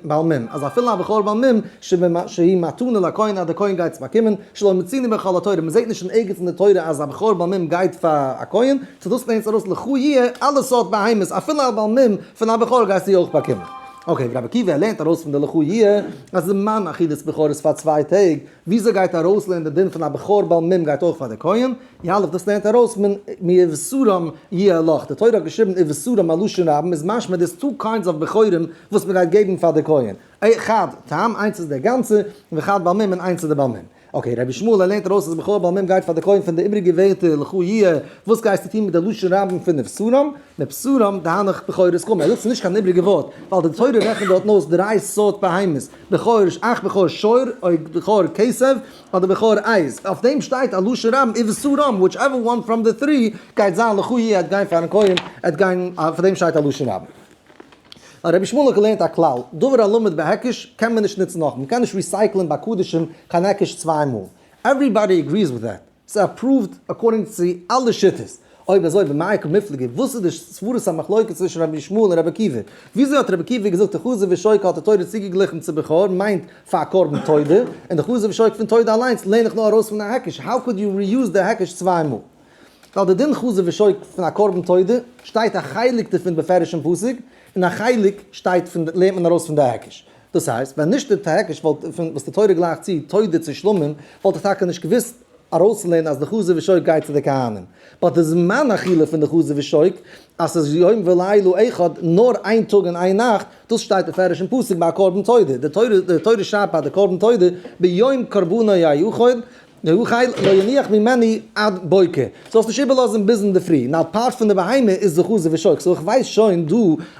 [SPEAKER 1] בעל מום, אז אפילו א בכור בעל מום, שהיא מתנה לכהן אז די כהן גייט עס באקומען, שלא מצינו בכל התורה, מען זעט נישט אין ערגעץ אין די תורה אז א בכור בעל מום גייט פאר א כהן, so דאס לערנט ארויס לך יהיה, אלע סארט בהמות, אפילו א בעל מום פון א בכור גייסטו אויך באקומען. okay, רבי עקיבא לערנט ארויס פון די לך יהיה אז זמן אכילת בכור איז פאר 2 טעג, וויאזוי גייט ארויסלערנען די דין פון א בכור בעל מום גייט אויך פאר די כהן? יליף דאס לערנט ארויס מן מבשרם יהיה לך, די תורה האט געשריבן ובשרם א לשון רבים איז משמע there's two kinds of בכורים וואס מען גייט געבן פאר די כהן, אחד תם איינס איז דער גאנצע, ואחד בעל מום און איינס איז די בעל מום. okay, רבי ישמעאל ער לערנט ארויס אז בכור בעל מום גייט פאר די כהן פון די איבריגע ווערטער לך יהיה, וואס גייסטו טון מיט די לשון רבים פון ובשרם? מבשרם דהנך בכורות קאמר, ער זאגט ס'איז נישט קיין איבריגע ווארט, ווייל די תורה רעכנט דארטן אויס דריי סארט בהמות, בכור אך בכור שור, או בכור כשב, אדער בכור עז, אויף דעם שטייט א לשון רבים ובשרם, whichever one from the three גייט זיין לך יהיה, עט גיין פארן כהן, עט גיין, אויף דעם שטייט א לשון רבים. רבי ישמעאל האט געלערנט א כלל, דבר הלמד בהיקש קען מען נישט נוצן נאכאמאל, מ'קען נישט recycle ן ביי קדשים קיין היקש צוויי מאל, everybody agrees with that, ס'איז approved according צו אלע שיטות, אויב אזוי במאי קא מיפלגי, וואס איז די סברת המחלוקת צווישן רבי ישמעאל און רבי עקיבא? וויאזוי האט רבי עקיבא געזאגט די חזה ושוק האט די תורה צוגעגליכן צו בכור מיינט פאר קרבן תודה, און די חזה ושוק פון תודה אליינס לערן איך נאר ארויס פון א היקש, how could you reuse די היקש צוויי מאל? ווייל די דין חזה ושוק פון א קרבן תודה שטייט א חלק דערפון בפירוש אין פסוק, און א חלק שטייט פון לערנט מען ארויס פון די היקש. דאס הייסט, ווען נישט די היקש וואלט פון וואס די תורה גלייכט צו תודה צו שלמים, וואלט איך טאקע נישט געוואוסט ארויסצולערנען אז די חזה ושוק גייט צו די כהנים. but די זמן אכילה פון די חזה ושוק, אז ס'איז יום ולילה אחד, נאר איין טאג און איין נאכט, דאס שטייט בפירוש אין פסוק ביי א קרבן תודה. די תורה שרייבט ביי די קרבן תודה, ביום קרבנו יאכל, יאכל לא יניח ממנו עד בוקר, זאלסט נישט איבערלאזן ביז אינדערפרי, נאר part פון די בהמה איז די חזה ושוק, so איך ווייס שוין דא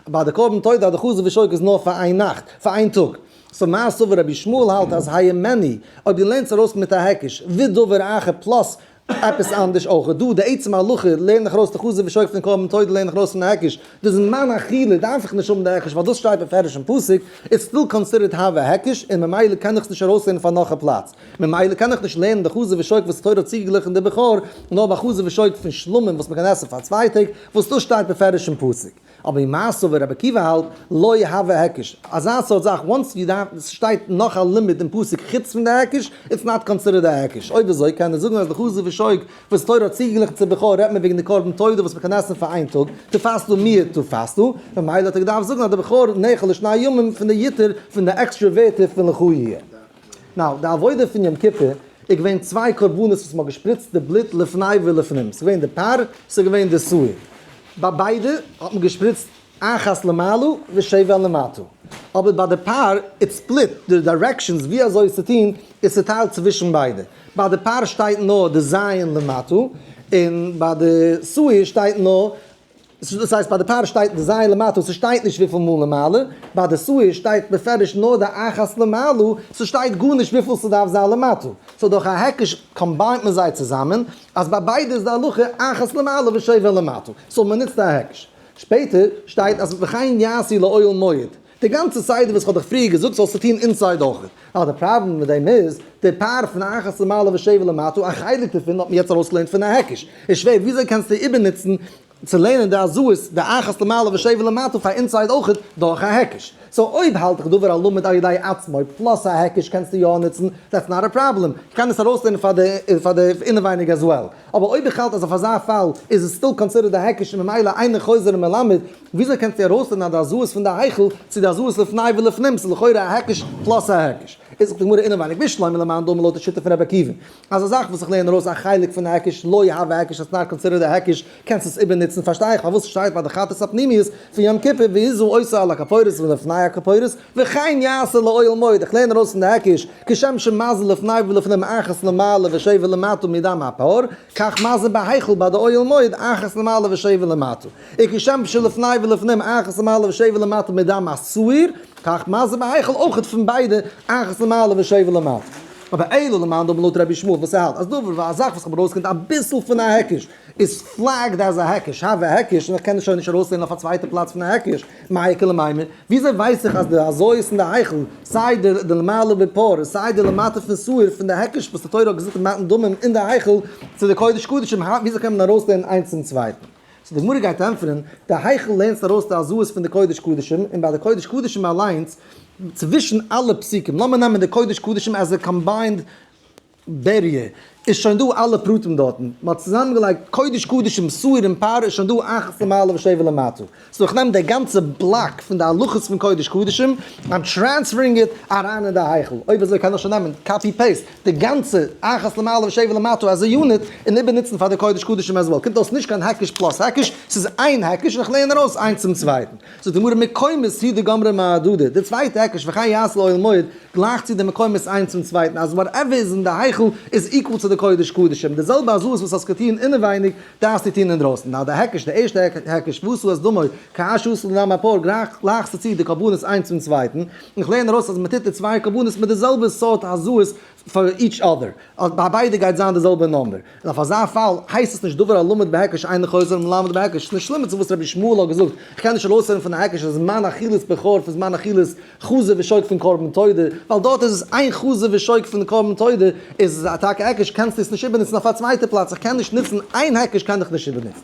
[SPEAKER 1] ביי די קרבן תודה אז די חזה ושוק איז נאר פאר איין נאכט, פאר איין טאג. so מר סבר רבי ישמעאל האלט אז הימנו, אויב דו לערנסט ארויס מיט א היקש, ודבר אחר plus עפעס אנדערש אויך, דא די עצם הלכה לערן איך ארויס די חזה ושוק פון קרבן תודה לערן איך ארויס פון די היקש, די זמן אכילה דארף איך נישט האבן די היקש ווייל דאס שטייט בפירוש אין פסוק, it's still considered הוה היקש און ממילא קען איך עס נישט ארויסלערנען פאר נאך א פלאץ. ממילא קען איך נישט לערנען די חזה ושוק וואס די תורה האט צוגעגליכן די בכור, נאר ביי חזה ושוק פון שלמים וואס מ'קען עסן פאר 2 טעג, וואס דאס שטייט בפירוש אין פסוק. אבער מר סבר רבי עקיבא האלט, לא הוי היקש. אזא סארט זאך, once יו דארף, ס'שטייט נאך א לימוד אין פסוק חוץ פון די היקש, it's not considered א היקש. אויב אזוי קען ער זאגן אז די חזה ושוק וואס תורה האט צוגעגליכן צו בכור רעדט מען וועגן די קרבן תודה וואס מ'קען עסן פאר איין טאג, תפסת מועט תפסת, ממילא האט ער געדארפט זאגן אז די בכור נאכל לשני ימים פון די יתר פון די עקסטרע ווערטער פון לך יהיה. Now, די עבודה פון יום כיפור איז געווען צוויי קרבנות וואס מ'האט געשפריצט די בלוט לפני ולפנים, ס'איז געווען די פר, ס'איז געווען די שעיר. ביי ביידע האט מען געשפריצט אחת למעלה ושבע למטה. אבער ביי די פר איז split, די directions ווי אזוי עס צו טון איז צוטיילט צווישן ביידע. ביי די פר שטייט נאר די ז' למטה, און ביי די שעיר שטייט נאר, דאס הייסט ביי די פר שטייט די ז' למטה, ס'שטייט נישט וויפיל מאל למעלה, ביי די שעיר שטייט בפירוש נאר די אחת למעלה, ס'שטייט גארנישט וויפיל ס'דארף זיין למטה. So דורך א היקש combine ט מען זיי צוזאמען, אז ביי ביידע איז די הלכה אחת למעלה ושבע למטה. So מ'נוצט א היקש. שפעטער שטייט אז וכן יעשו לאוהל מועד. די גאנצע סדר וואס כ'האב דיך פריער געזאגט זאלסטו טון inside אויך. ווייל די פראבלעם מיט דעם איז, די פאר פון אחת למעלה ושבע למטה, א חלק דערפון האט מען יעצט ארויסגעלערנט פון א היקש. איז שווער וויאזוי קענסטו איבערנוצן צו לערנען די הזאות די אחת למעלה ושבע למטה פאר inside אויך דורך א היקש. So אויב האלט איך דבר הלמד על ידי עצמו plus א היקש קענסטו יא נוצן, that's not a problem. כ'קען עס ארויסלערנען פאר די פאר די אינעווייניג as well. אבער אויב איך האלט אז אויף אזא פאל איז עס still considered א היקש און ממילא אינו חוזר ומלמד, וויאזוי קענסטו ארויסלערנען אז די הזאות פון די היכל צו די הזאות לפני ולפנים ס'איז לכאורה א היקש plus א היקש? איז זאגט די גמרא אינעווייניג בשלמא למאן דאמר לויט די שיטה פון רבי עקיבא אז א זאך וואס איך לערן ארויס א חלק פון א היקש לא הוי היקש it's not considered א היקש קענסט עס איבערנוצן פארשטיי איך פארוואס ס'שטייט ביי די חטאת הפנימיות פון יום כיפור והזה אותו על הכפורת ולפני הכפורת וכן יעשה לאוהל מועד איך לערן ארויס פון די היקש כשם שמזה לפני ולפנים אחת למעלה ושבע למטה מדם הפר כך מזה בהיכל ביי די אוהל מועד אחת למעלה ושבע למטה וכשם שלפני ולפנים אחת למעלה ושבע למטה מדם השעיר כך מזה בהיכל אויכעט פון ביידע אחת למעלה ושבע למטה. אבער אלא למאן דאמר לויט רבי ישמעאל וואס ער האלט אז דבר א זאך וואס כ'האב ארויסגענומען אביסל פון א היקש איז flagged as א היקש הוי היקש און איך קען עס שוין נישט ארויסלערנען אויף א צווייטע פלאץ פון א היקש מאי איכא למימר וויאזוי ווייס איך אז די הזאות אין די היכל סיי די די למעלה בפר סיי די למטה פון שעיר פון די היקש וואס די תורה האט געזאגט אין מתן דמים אין די היכל צו די קודש קדשים וויאזוי קען מען ארויסלערנען איינס צום צווייטן? So די גמרא גייט ענטפערן, די היכל לערנסט ארויס די הזאות פון די קודש קדשים, און ביי די קודש קדשים אליינס, צווישן אלע פסוקים, לאמיר נעמען די קודש קדשים as a combined area, איז שוין דא אלע פרטים דארטן, מען האט צוזאמגעלייגט קודש קדשים, שעיר און פר, איז שוין דא אחת למעלה ושבע למטה. So איך נעם די גאנצע בלאק פון די הלכות פון קודש קדשים, I'm transferring it אריין אין די היכל. אויב אזוי קען איך שוין נעמען copy paste די גאנצע אחת למעלה ושבע למטה as a unit און איבערנוצן פאר די קודש קדשים as well. קומט אויס נישט קיין היקש plus היקש, ס'איז איין היקש און איך לערן ארויס איינס צום צווייטן. זאגט די גמרא מקומות הוא דגמרי מהדדי, די צווייטע היקש וכן יעשה לאוהל מועד גלייכט צו די מקומות איינס צום צווייטן אז whatever איז אין די היכל איז equal צו די קודש קדשים, די זעלבע הזאות וואס האסט געטון אינעווייניג דארפסטו טון אינדרויסן. נאר די היקש, די ערשטע היקש ועשו את דמו כאשר עשו לדם הפר גלייכסטו צו די קרבנות איינס צום צווייטן, איך לערן ארויס אז מען טוט די צוויי קרבנות מיט די זעלבע סארט הזאות פאר each other, אז ביי ביידע גייט זיין די זעלבע number, און אויף אזא פאל הייסט עס נישט דבר הלמד בהיקש אינו חוזר ומלמד בהיקש, ס'איז נישט שלימות צו וואס רבי ישמעאל האט געזאגט, איך קען נישט ארויסלערנען פון די היקש אז זמן אכילת בכור פון זמן אכילת חזה ושוק פון קרבן תודה, ווייל דארט איז עס איין חזה ושוק פון קרבן תודה, איז עס טאקע היקש, קענסטו עס נישט איבערנוצן אויף א צווייטע פלאץ, איך קען נישט נוצן איין היקש קען איך נישט איבערנוצן.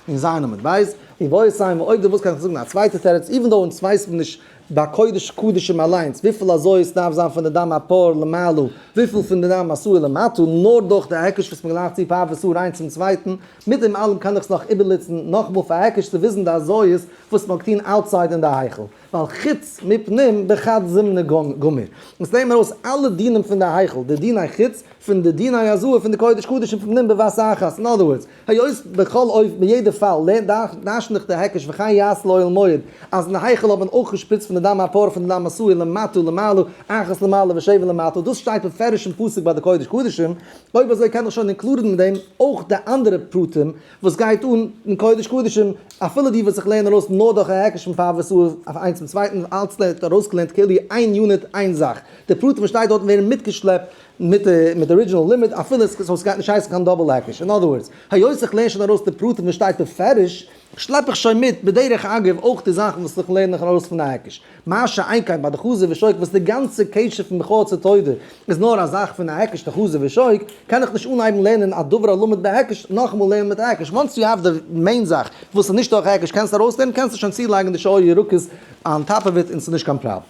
[SPEAKER 1] אין ז' עמוד ב', ואיבעית אימא, אויב דו ווילסט קען איך זאגן א צווייטע תירוץ, even though אונז ווייסט מען נישט ביי קודש קדשים אליינס וויפיל הזאות דארף זיין פון די דם הפר למעלה, וויפיל פון די דם השעיר למטה, נאר דורך די היקש וואס מען גלייכט צו פר ושעיר איינס צום צווייטן, מיט דעם אלעם קען איך עס נאך איבערנוצן נאכאמאל פאר היקש צו וויזן די הזאות וואס מען האט געטון outside אין די היכל. ווייל חוץ מפנים בחד זימנא גמיר. אונז לערנען ארויס אלע דינים פון די היכל, די דיני חוץ, פון די דיני הזאה פון די קודש קדשים פון פנים בבת אחת, אין other words, היות בכל אופן ביי יעדע פאל לערנט דרש'נט דאך די היקש וכן יעשה לאוהל מועד, אז אין די היכל האט מען אויך געשפריצט פון די דם הפר פון די דם השעיר למטה למעלה, אחת למעלה ושבע למטה, דאס שטייט בפירוש אין פסוק ביי די קודש קדשים, אויב אזוי קען איך שוין include ן מיט דעם אויך די אנדערע פרטים וואס גייט אן אין קודש קדשים, אפילו די וואס זיך לערנען ארויס נאר דורך א היקש פון פר ושעיר אויף איינס צום צווייטן, אלץ ווערט ארויסגעלערנט כאילו איין unit איין זאך, די פרטים וואס שטייט דארטן ווערן מיטגעשלעפט מיט די original לימוד אפילו עס גייט נישט הייסן קיין double היקש, אין other words, היות איך לערן שוין ארויס די פרטים וואס שטייט בפירוש. שלעפ איך שוין מיט בדרך אגב אויך די זאכן וואס איך לערן איך ארויס פון א היקש. מה שאין כן ביי די חזה ושוק וואס די גאנצע קשר פון בכור צו תודה איז נאר א זאך פון א היקש די חזה ושוק, קען איך נישט אנהייבן לערנען א דבר הלמד בהיקש נאכאמאל לערנען מיט א היקש. Once you have די main זאך וואס איז נישט דורך היקש קענסטו ארויסלערנען קענסטו שוין צולייגן די שאר ירקות on top of it און ס'איז נישט קיין פראבלעם.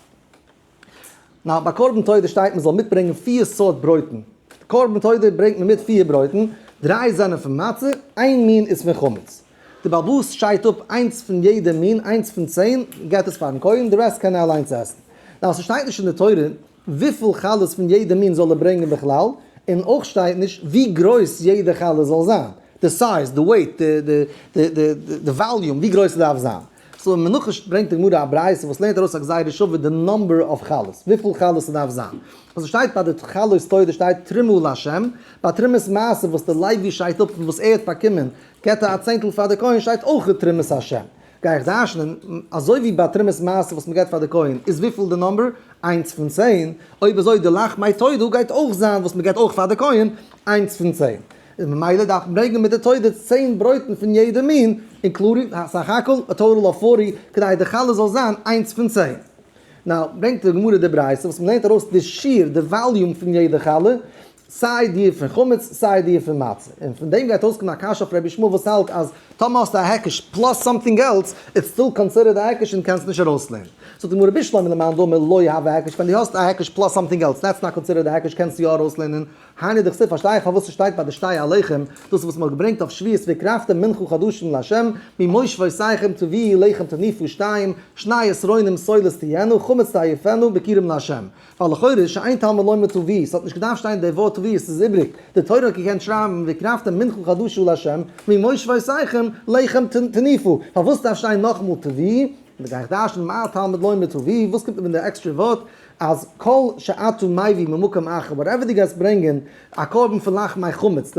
[SPEAKER 1] נאר ביי קרבן תודה שטייט מען זאל מיטברענגען פיר סארט ברויטן, קרבן תודה ברענגט מען מיט פיר ברויטן, דריי זענען פון מצה, איין מין איז פון חמץ. די בעל הבית שיידט אפ איינס פון יעדע מין, איינס פון 10, געבט עס פארן כהן, די רעסט קען ער אליינס עסן. נאר ס'שטייט נישט אין די תורה וויפיל חלות פון יעדע מין זאל ער ברענגען בכלל, און אויך שטייט נישט ווי גרויס יעדע חלה זאל זיין, די size, די weight, די volume, ווי גרויס ס'דארף זיין. So אין מנחות ברענגט די גמרא א ברייתא וואס לערנט ארויס א גזירה שווה די number of חלות, וויפיל חלות ס'דארף זיין. וואס עס שטייט ביי די חלות תודה שטייט תרומה לה', ביי תרומת מעשר וואס די לוי שיידט אפ פון וואס ער האט באקומען געבט ער א צענטל פאר די כהן שטייט אויך תרומת ה'. גיי איך דרש'נען, אזוי ווי ביי תרומת מעשר וואס מ'געבט פאר די כהן איז וויפיל די number? איינס פון 10, אויב אזוי די לחמי תודה גייט אויך זיין וואס מ'געבט אויך פאר די כהן איינס פון 10. און ממילא דארף מען ברענגען מיט די תודה 10 ברויטן פון יעדע מין, including סך הכל א total of 40, כדי די חלה זאל זיין איינס פון 10. Now, ברענגט די גמרא די ברייתא וואס מ'לערנט ארויס די שיעור, די volume פון יעדע חלה, סיי די פון חמץ סיי די פון מצה. און פון דעם גייט אויסקומען א קשיא אויף רבי ישמעאל וואס האלט אז טאמער האסטו א היקש plus something else, it's still considered א היקש און קענסט נישט ארויסלערנען. זאגט די גמרא בשלמא למאן דאמר לא הוי היקש, ווען דו האסט א היקש plus something else, that's not considered א היקש קענסטו יא ארויסלערנען. היינו דכתיב פארשטיי איך פארוואס ס'שטייט ביי די שתי הלחם, דאס וואס מ'האט געברענגט אויף שבועות והקרבתם מנחה חדשים לה', ממושבותיכם תביאו לחם תניפו שתיים, שני עשרונים סולת תהיינה, חמץ תאפנו, ביכורים לה'. ווייל לכאורה שאין תלמוד לומר תביאו, ס'האט נישט געדארפט שטיין די ווארט תביאו, ס'איז איבריג, די תורה האט געקענט שרייבן והקרבתם מנחה חדשה לה', ממושבותיכם לחם תניפו, פארוואס דארף שטיין נאכאמאל תביאו? און גיי איך דרש'נען מה תלמוד לומר תביאו, וואס קומט מיט די עקסטרע ווארט אז כל שאתה מביא ממקום אחר, whatever דו גייסט ברענגען א קרבן פון לחמי חמץ,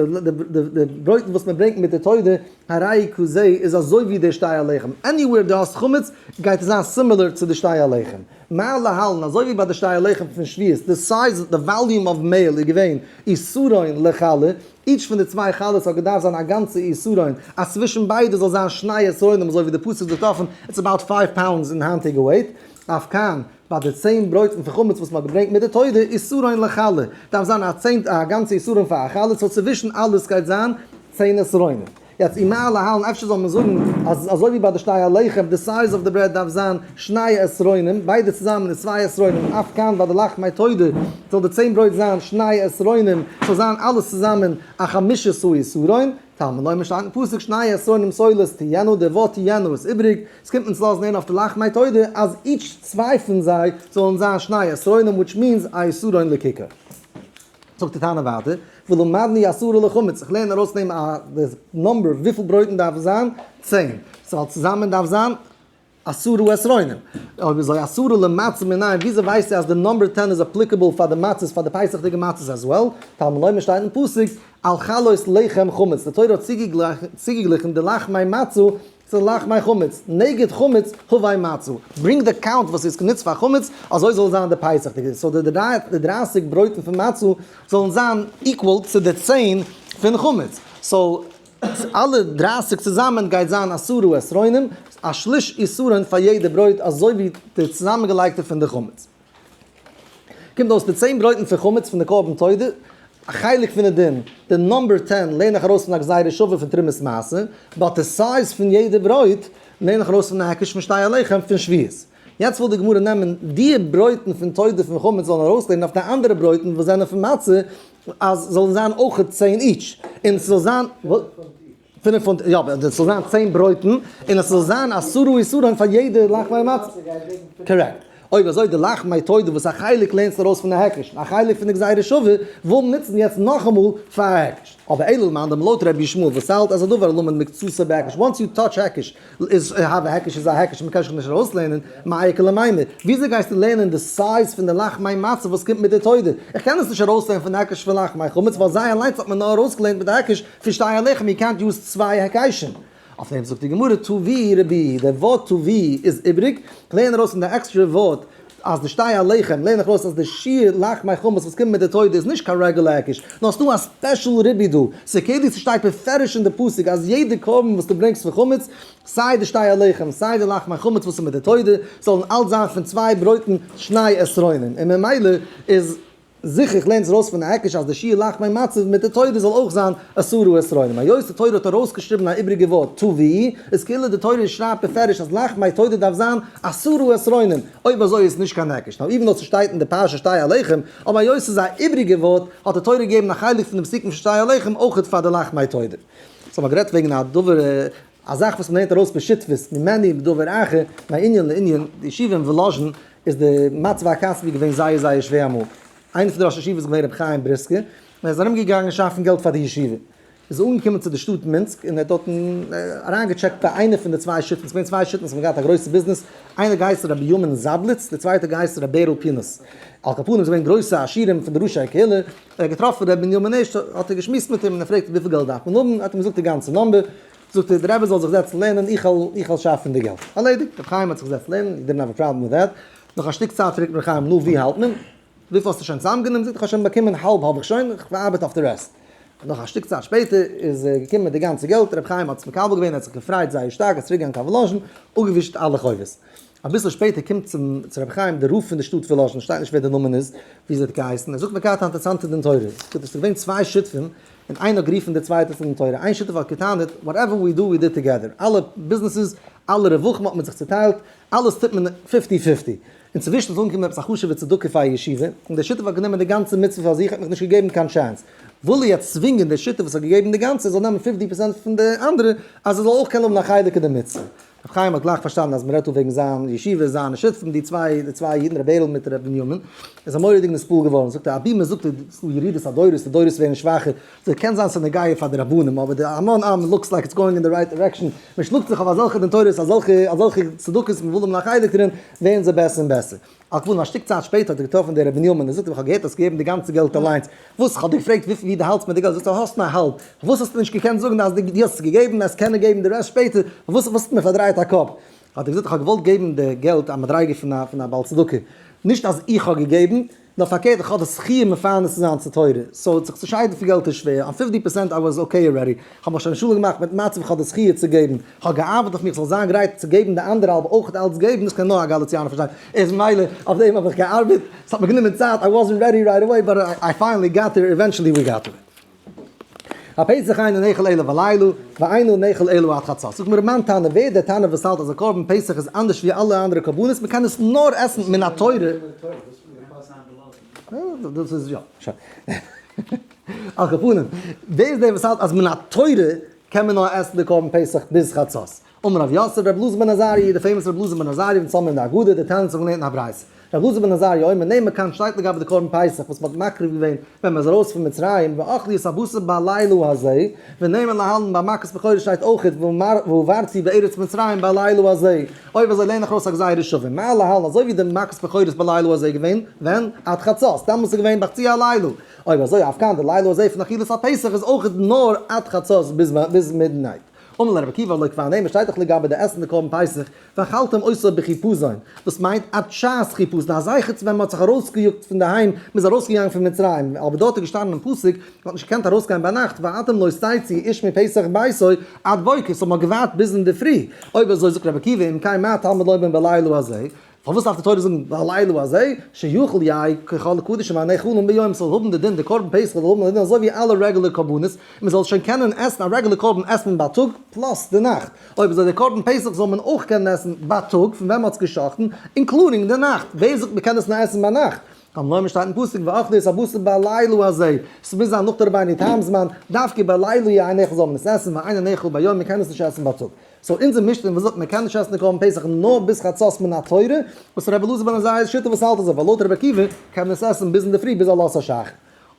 [SPEAKER 1] די ברויטן וואס מען ברענגט מיט די תודה, הרי כזה איז אזוי ווי די שתי הלחם, anywhere דו האסט חמץ גייט עס זיין similar צו די שתי הלחם. מה להלן, אזוי ווי ביי די שתי הלחם פון שבועות, די size, די volume of מעהל איז געווען עשרון לחלה, each פון די צוויי חלות האט געדארפט זיין א גאנצע עשרון, אז צווישן ביידע זאל זיין שני עשרונים אזוי ווי די פסוק זאגט אפן, it's about five pounds אין היינטיגע weight, אף כאן, ביי די 10 ברויטן פון חמץ וואס מ'האט געברענגט מיט די תודה, עשרון לחלה, דארף זיין א צענט א גאנצע עשרון פאר א חלה, so צווישן אלעס גייט זיין 10 עשרונים. יעצט ומה להלן, אפשר זאל מען זאגן אז אזוי ווי ביי די שתי הלחם די size of די bread דארף זיין שני עשרונים, ביידע צוזאמען איז צוויי עשרונים, אף כאן ביי די לחמי תודה זאל די 10 ברויט זיין שני עשרונים, זאל זיין אלעס צוזאמען א חמשה עשרון, תלמוד לומר שטייט אין פסוק שני עשרונים סולת תהיינה, די ווארט תהיינה איז איבריג, עס קומט אונז לאזן הערן אויף די לחמי תודה אז each צוויי פון זיי זאלן זיין שני עשרונים which means א עשרון לכיכר. זאגט די תנא ווייטער, ולמדנו עשרה לחמץ, איך לערן ארויס נעם א די number וויפיל ברויטן דארף זיין, 10, ס'זאל צוזאמען דארף זיין עשרה עשרונים, אויב אזוי עשרה למצה מנין, וויאזוי ווייסטו אז די number 10 איז applicable פאר די מצות, פאר די פסח'דיגע מצות as well? תלמוד לומר שטייט אין פסוק, על חלות לחם חמץ, די תורה האט צוגעגליכן די לחמי מצה צו לחמי חמץ, נגד חמץ הוי מצה, ברענג די count וואס איז גענוצט פאר חמץ, אזוי זאל זיין די פסח'דיגע, so די 30 ברויטן פון מצה זאלן זיין equal צו די 10 פון חמץ, so אלע 30 צוזאמען גייט זיין עשרה עשרונים, א שליש עשרון פאר יעדע ברויט אזוי ווי די צוזאמענגעלייגטע פון די חמץ. קומט אויס די 10 ברויטן פון חמץ פון די קרבן תודה, א חלק פון די דין, די number 10 לערן איך ארויס פון א גזירה שווה פון תרומת מעשר, but די size פון יעדע ברויט לערן איך ארויס פון א היקש פון שתי הלחם פון שבועות. יעצט וויל די גמרא נעמען די ברויטן פון תודה פון חמץ זאלן ארויסלערנען אויף די אנדערע ברויטן וואס זענען פון מצה, אז זאלן זיין אויך 10 each, און עס זאל זיין 5 פונט, יא, אבער עס זאל זיין 10 ברויטן, און עס זאל זיין עשרה עשרון פאר יעדע לחמי מצה. Correct. אויב אזוי די לחמי תודה וואס א חלק לערנסט ארויס פון די היקש, א חלק פון די גזירה שווה, וויל מען נוצן יעצט נאכאמאל פאר א היקש. אבער אלא למאן דאמר לויט רבי ישמעאל וואס האלט אז הדבר הלמד מקצתו בהיקש, once you touch היקש, איז הוי היקש איז א היקש, מען קען שוין נישט ארויסלערנען, מאי איכא למימר? וויאזוי גייסטו לערנען די size פון די לחמי מצה וואס קומט מיט די תודה? איך קען עס נישט ארויסלערנען פון די היקש פון לחמי חמץ ווייל זיי אליינס האט מען נאר ארויסגעלערנט מיט די היקש פון שתי הלחם, יו קענט יוז צוויי היקשים. אויף דעם זאגט די גמרא תביאו רבי, די ווארט תביאו איז איבריג, כ'לערן ארויס פון די עקסטרע ווארט אז די שתי הלחם לערן איך ארויס אז די שיעור לחמי חמץ וואס קומט מיט די תודה איז נישט קיין רעגולער היקש, נאר ס'דא א special ריבוי דא, ס'כאילו ס'שטייט בפירוש אין די פסוק אז יעדע קרבן וואס דו ברענגסט פון חמץ, סיי די שתי הלחם סיי די לחמי חמץ וואס איז מיט די תודה, זאלן אלץ זיין פון צוויי ברויטן שני עשרונים, און ממילא איז זיכער איך לערן עס ארויס פון די היקש אז די שיעור לחמי מצה מיט די תודה זאל אויך זיין עשרה עשרונים. היות די תורה האט ארויסגעשריבן א איבריגע ווארט תביא, איז כאילו די תורה שרייבט בפירוש אז לחמי תודה דארף זיין עשרה עשרונים, אויב אזוי איז נישט קיין היקש, נאר even though ס'שטייט אין די פרשה שתי הלחם, אבער היות ס'איז א איבריגע ווארט, האט די תורה געגעבן א חלק פון די פסוקים פון שתי הלחם אויכעט פאר די לחמי תודה. סאו מ'האט גערעדט וועגן א דבר, א זאך וואס מ'לערנט ארויס בשותפות, ממני בדבר אחר, מענין לענין, די ישיבה אין וואלאזשין איז די מצב הכספי געווען זייער זייער שווער אמאל. איינער פון די ראשי ישיבה איז געווען רבי חיים בריסקער, און ער איז ארום געגאנגען שאפן געלט פאר די ישיבה. איז אנגעקומען צו די שטאט מינסק און ער האט דארטן אריינגעטשעקט ביי איינער פון די צוויי שותפים, ס'איז געווען צוויי שותפים וואס האבן געהאט א גרויסע ביזנעס, איינער געהייסן רבי בנימין זאבליץ, דער צווייטער געהייסן רבי בערל פינעס. על כל פנים, ס'איז געווען גרויסע עשירים פון די ראשי הקהילה, ער האט געטראפן רבי בנימין ערשט, האט ער געשמועסט מיט אים און ער פרעגט וויפיל געלט דארף מען האבן, האט אים געזאגט די גאנצע number, זאגט ער, די רבי זאל זיך זעצן לערנען, איך וועל איך וועל שאפן די געלט. ארלעדיגט, רבי חיים האט זיך געזעצט לערנען, he didn't have a problem with that. נאך א שטיק צייט פרעגט רבי חיים, נו ווי האלט מען? וויפיל האסטו שוין צוזאמגענומען? זאגט ער, איך האב שוין באקומען האלב האב איך שוין, איך ארבעט אויף די rest. נאך א שטיק צייט שפעטער איז געקומען מיט די גאנצע געלט, רבי חיים האט עס מקבל געווען, ער האט זיך געפרייט זייער שטארק, ער איז צוריק געגאנגען קיין וואלאזשין, אפגעווישט אלע חובות. אביסל שפעטער קומט צום צו רבי חיים דער רב פון די שטאט וואלאזשין, שטייט נישט ווער דער נאמען איז, ווי אזוי האט געהייסן, ער זאגט מיר געהאט א אינטערעסאנטע דין תורה, זאגט ער, עס איז געווען צוויי שותפים, און איינער האט גערופן די צווייטע צו דין תורה, איין שותף האט געטענה'ט, whatever we do we did together, אלע ביזנעסעס, אלע רווחים האט מען זיך צוטיילט, אלעס טוט מען fifty fifty. אינצווישן איז אנגעקומען עפעס א חשוב'ע צדקה פאר א ישיבה, און דער שותף האט גענומען די גאנצע מצוה פאר זיך, האט מיך נישט געגעבן קיין chance. וויל ער יעצט צווינגען דער שותף וואס האט געגעבן די גאנצע זאל נעמען fifty percent פון די אנדערע, אז ער זאל אויך קענען האבן א חלק אין די מצוה. רבי חיים האט גלייך פארשטאנען אז מ'רעדט דא וועגן זיין ישיבה, זיינע שותפים, די צוויי די צוויי אידן רבי בערל מיט רבי בנימין, איז ער מורא'דיג נתפעל געווארן, זאגט ער, אבי מ'זאגט ס'איז דא ירידת הדורות, די דורות ווערן שוואכער, ס'קען זיין ס'איז נוגע פאר די רבנים, אבער די המון עם looks like it's going in the right direction, מ'שלאגט זיך אויף אזעלכע דין תורות, אזעלכע אזעלכע צדקות, מ'וויל האבן א חלק דערין, ווערן זיי בעסער און בעסער. על כל פנים, א שטיק צייט שפעטער האט ער געטראפן דער ר' בנימין, ער זאגט אים, איך האב געהערט האסט געגעבן די גאנצע געלט אליינס, וואס? איך האב דיר געפרעגט וויפיל ווי דו האלטסט מיט די געלט, זאגסטו האסט נאר האלב, פארוואס האסטו נישט געקענט זאגן אז דו האסט עס געגעבן, עס קענען געבן די rest שפעטער, פארוואס האסטו מיר פארדרייט א קאפ? האט ער געזאגט, איך האב געוואלט געבן די געלט א מדריגה פון א פון א בעל צדקה, נישט אז איך האב געגעבן, נאר פארקערט איך האב די זכי' מפרנס צו זיין צו תורה, so זיך צו שיידן פון געלט איז שווער, אן 50% I was okay already, איך האב מיך שוין שלום געמאכט מיט מצב איך האב די זכי' צו געבן, איך האב געארבעט אויף מיך זאל זיין גרייט צו געבן די אנדערע האלב אויך אלץ געבן, דאס קען נאר א גאליציאנער פארשטיין, איז מילא אויף דעם האב איך געארבעט, ס'האט מיר גענומען צייט, I wasn't ready right away but I finally got there, eventually we got to it. הפסח אינו נאכל אלא בלילה, ואינו נאכל אלא עד חצות. זאגט מיר מאן תנא, ווער דער תנא וואס האלט אז א קרבן פסח איז אנדערש ווי אלע אנדערע קרבנות, מען קען עס נאר עסן מן התורה. דאס איז יא, שוין. על כל פנים, ווער איז דער וואס האלט אז מן התורה קען מען נאר עסן די קרבן פסח ביז חצות? אמר רב יוסף, רבי אלעזר בן עזריה, די famous רבי אלעזר בן עזריה וואס האבן אין די הגדה, די תנא האט זיך געלערנט אין א ברייתא. רבי אלעזר בן עזריה אומר, נאמר כאן שטייט לגבי די קרבן פסח וואס מ'האט מקריב געווען ווען מ'איז ארויס פון מצרים, ואכלו את הבשר בלילה הזה, ונאמר להלן ביי מכת בכורות שטייט אויכעט ועברתי בארץ מצרים בלילה הזה, אויב אזוי לערן איך ארויס א גזירה שווה, מה להלן אזוי ווי די מכת בכורות בלילה הזה געווען ווען? עד חצות, דעמאלס איז געווען בחצי הלילה, אויב אזוי אף כאן די לילה הזה פון אכילת הפסח איז אויכעט נאר עד חצות ביז midnight. אמר ליה רבי עקיבא לא כבר נאמר שטייט דאך לגבי די עסן די קרבן פסח ואכלתם אותו בחיפזון, דאס מיינט עד שעת חיפזון, א זכר צו ווען מען האט זיך ארויסגעיאגט פון די היים, מען איז ארויסגעגאנגען פון מצרים, אבער דארט איז געשטאנען אין פסוק, מען האט נישט געקענט ארויסגיין ביינאכט, ואתם לא תצאו איש מפתח ביתו עד בוקר, so מען האט געווארט ביז אינדערפרי, אויב אזוי זאגט רבי עקיבא אם כן מה תלמוד לומר בלילה הזה, פארוואס דארף די תורה זאגן בלילה הזה, שיכול יהא ככל הקדשים הנאכלים ביום, ס'זאל האבן די דין, די קרבן פסח זאל האבן די דין אזוי ווי אלע רעגולער קרבנות, און מ'זאל שוין קענען עסן א רעגולער קרבן עסט מען בייטאג plus די נאכט, אויב אזוי די קרבן פסח זאל מען אויך קענען עסן בייטאג פון ווען מ'האט עס גע'שחט'ן, including די נאכט, ווער זאגט מ'קען עס נאר עסן ביינאכט? תלמוד לומר שטייט אין פסוק ואכלו את הבשר בלילה הזה, ס'מוז זיין נאך די רבינו תם זמן, דווקא בלילה יהא נאכל זאל מען עס עסן, ואינו נאכל ביום מ'קען עס נישט עסן בייטאג. so אונזער משנה וואס זאגט מען קען נישט עסן די קרבן פסח נאר ביז חצות מן התורה, וואס רבי אלעזר בן עזריה'ס שיטה וואס האלט אזוי, ווייל לויט רבי עקיבא קען מען עס עסן ביז אינדערפרי ביז עלות השחר.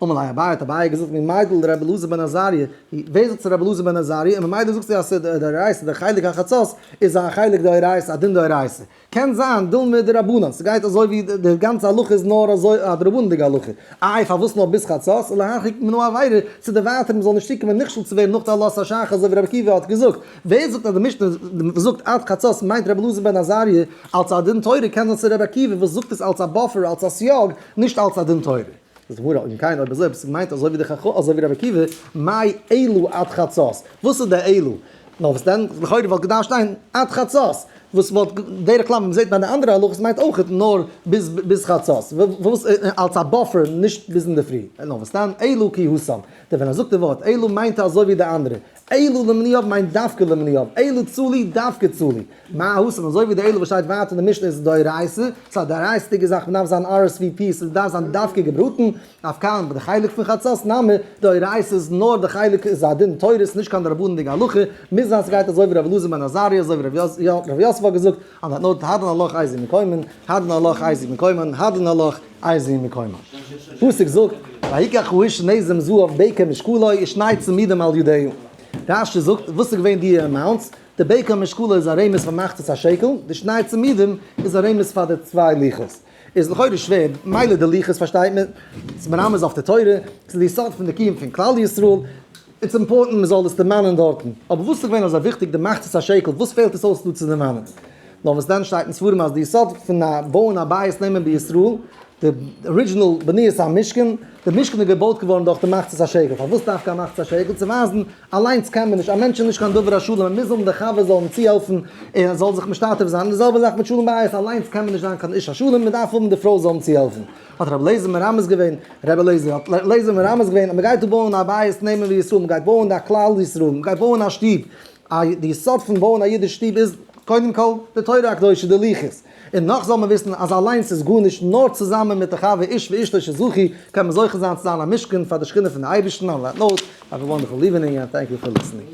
[SPEAKER 1] אמר ליה אביי, האט אביי געזאגט מי מיידי לרבי אלעזר בן עזריה, ווער זאגט צו רבי אלעזר בן עזריה, און ממילא זאגסטו אז ס'איז דאורייתא, דער חלק החצות איז א חלק דאורייתא, א דין דאורייתא. קען זיין דילמא דרבנן, ס'גייט אזוי ווי די גאנצע הלכה איז נאר אזוי א דרבנן'דיגע הלכה, איי פארוואס נאר ביז חצות, להרחיק מן העבירה, צו דערווייטערן מ'זאל נישט צוקומען נכשל צו ווערן נאך די עלות השחר אזוי ווי רבי עקיבא האט געזאגט, ווער זאגט אז די משנה וואס זאגט עד חצות מיינט רבי אלעזר בן עזריה אלס א דין תורה, קען זיין ס'איז רבי עקיבא וואס זאגט עס אלס א buffer אלס א סייג, נישט אלס א דין תורה. זאגט די גמרא, אם כן אויב אזוי אויב ס'מיינט אזוי ווי די חכ אזוי ווי רבי עקיבא, מאי אלא עד חצות? וואס איז די אלא? נאר וואס דען? לכאורה וואלט געדארפט שטיין עד חצות, וואס וואלט דרך כלל ווי מ'זעט ביי די אנדערע הלכות מיינט אויך נאר ביז ביז חצות, וואס אלס א buffer נישט ביז אינדערפרי, נאר וואס דען? אלא כי התם, די ווען ער זאגט די ווארט אלא מיינט ער אזוי ווי די אנדערע, אלא למניו מיינט דווקא למניו, אלא צלי דווקא צלי. מה התם, אזוי ווי די אלא וואס שטייט ווייטער אין די משנה איז דאורייתא, ס'איז א דאורייתא'דיגע זאך מ'דארף זיין RSVP, ס'דארף זיין דווקא געבראטן, אף כאן ביי די חלק פון חצות נמי, דאורייתא איז נאר די חלק איז א דין תורה ס'איז נישט קיין דרבנן'דיגע הלכה, מוז זיין ס'גייט אזוי ווי רבי אלעזר בן עזריה אזוי ווי רבי יוסף האט געזאגט, on that note, הדרן עלך איזהו מקומן, הדרן עלך איזהו מקומן, הדרן עלך איזהו מקומן. פסוק זאגט, ויקח האיש נזם זהב בקר משקלו ושני צמידים על ידהו. רש"י זאגט, וואס איז געווען די amounts? די בקר משקלו איז א רמז פאר מחצית השקל, די שני צמידים איז א רמז פאר די צוויי לוחות. איז לכאורה שווער, מילא די לוחות פארשטייט מען, ס'איז מרמז אויף די תורה, ס'איז די יסוד פון די קיום פון כלל ישראל, it's important מען זאל עס דערמאנען דארטן, אבער וואס איז געווען אזוי וויכטיג די מחצית השקל, וואס פעלט עס אויס דא צו דערמאנען? נאר וואס דען שטייט אין ספרים אז די יסוד פון א בויען א בית נאמן בישראל, די original בניית המשכן, די משכן איז געבויט געווארן דורך די מחצית השקל, פארוואס דווקא א מחצית השקל? צו ווייזן אליינס קען מען נישט, א מענטש איז נישט קיין דבר השלם, ער מוז האבן די חבר זאל אים צוהעלפן און ער זאל זיך משתתף זיין, די זעלבע זאך מיט שלום בית, אליינס קען מען נישט זיין קיין איש השלם, מען דארף האבן די פרוי זאל אים צוהעלפן. האט רבי אליעזר מרמז געווען, רבי אליעזר האט אליעזר מרמז געווען אז מען גייט דא בויען א בית נאמן בישראל, מען גייט בויען א כלל ישראל, מען גייט בויען א שטוב, א די יסוד פון בויען א אידיש שטוב איז קודם כל די תורה הקדושה, די לוחות, און נאך זאל מען וויסן אז אליינס איז גארנישט, נאר צוזאמען מיט די חבר איש ואשתו שזכו קען מען זוכה זיין צו זיין א משכן פאר די שכינה פון די אייבערשטן, on that note, have a wonderful evening and thank you for listening.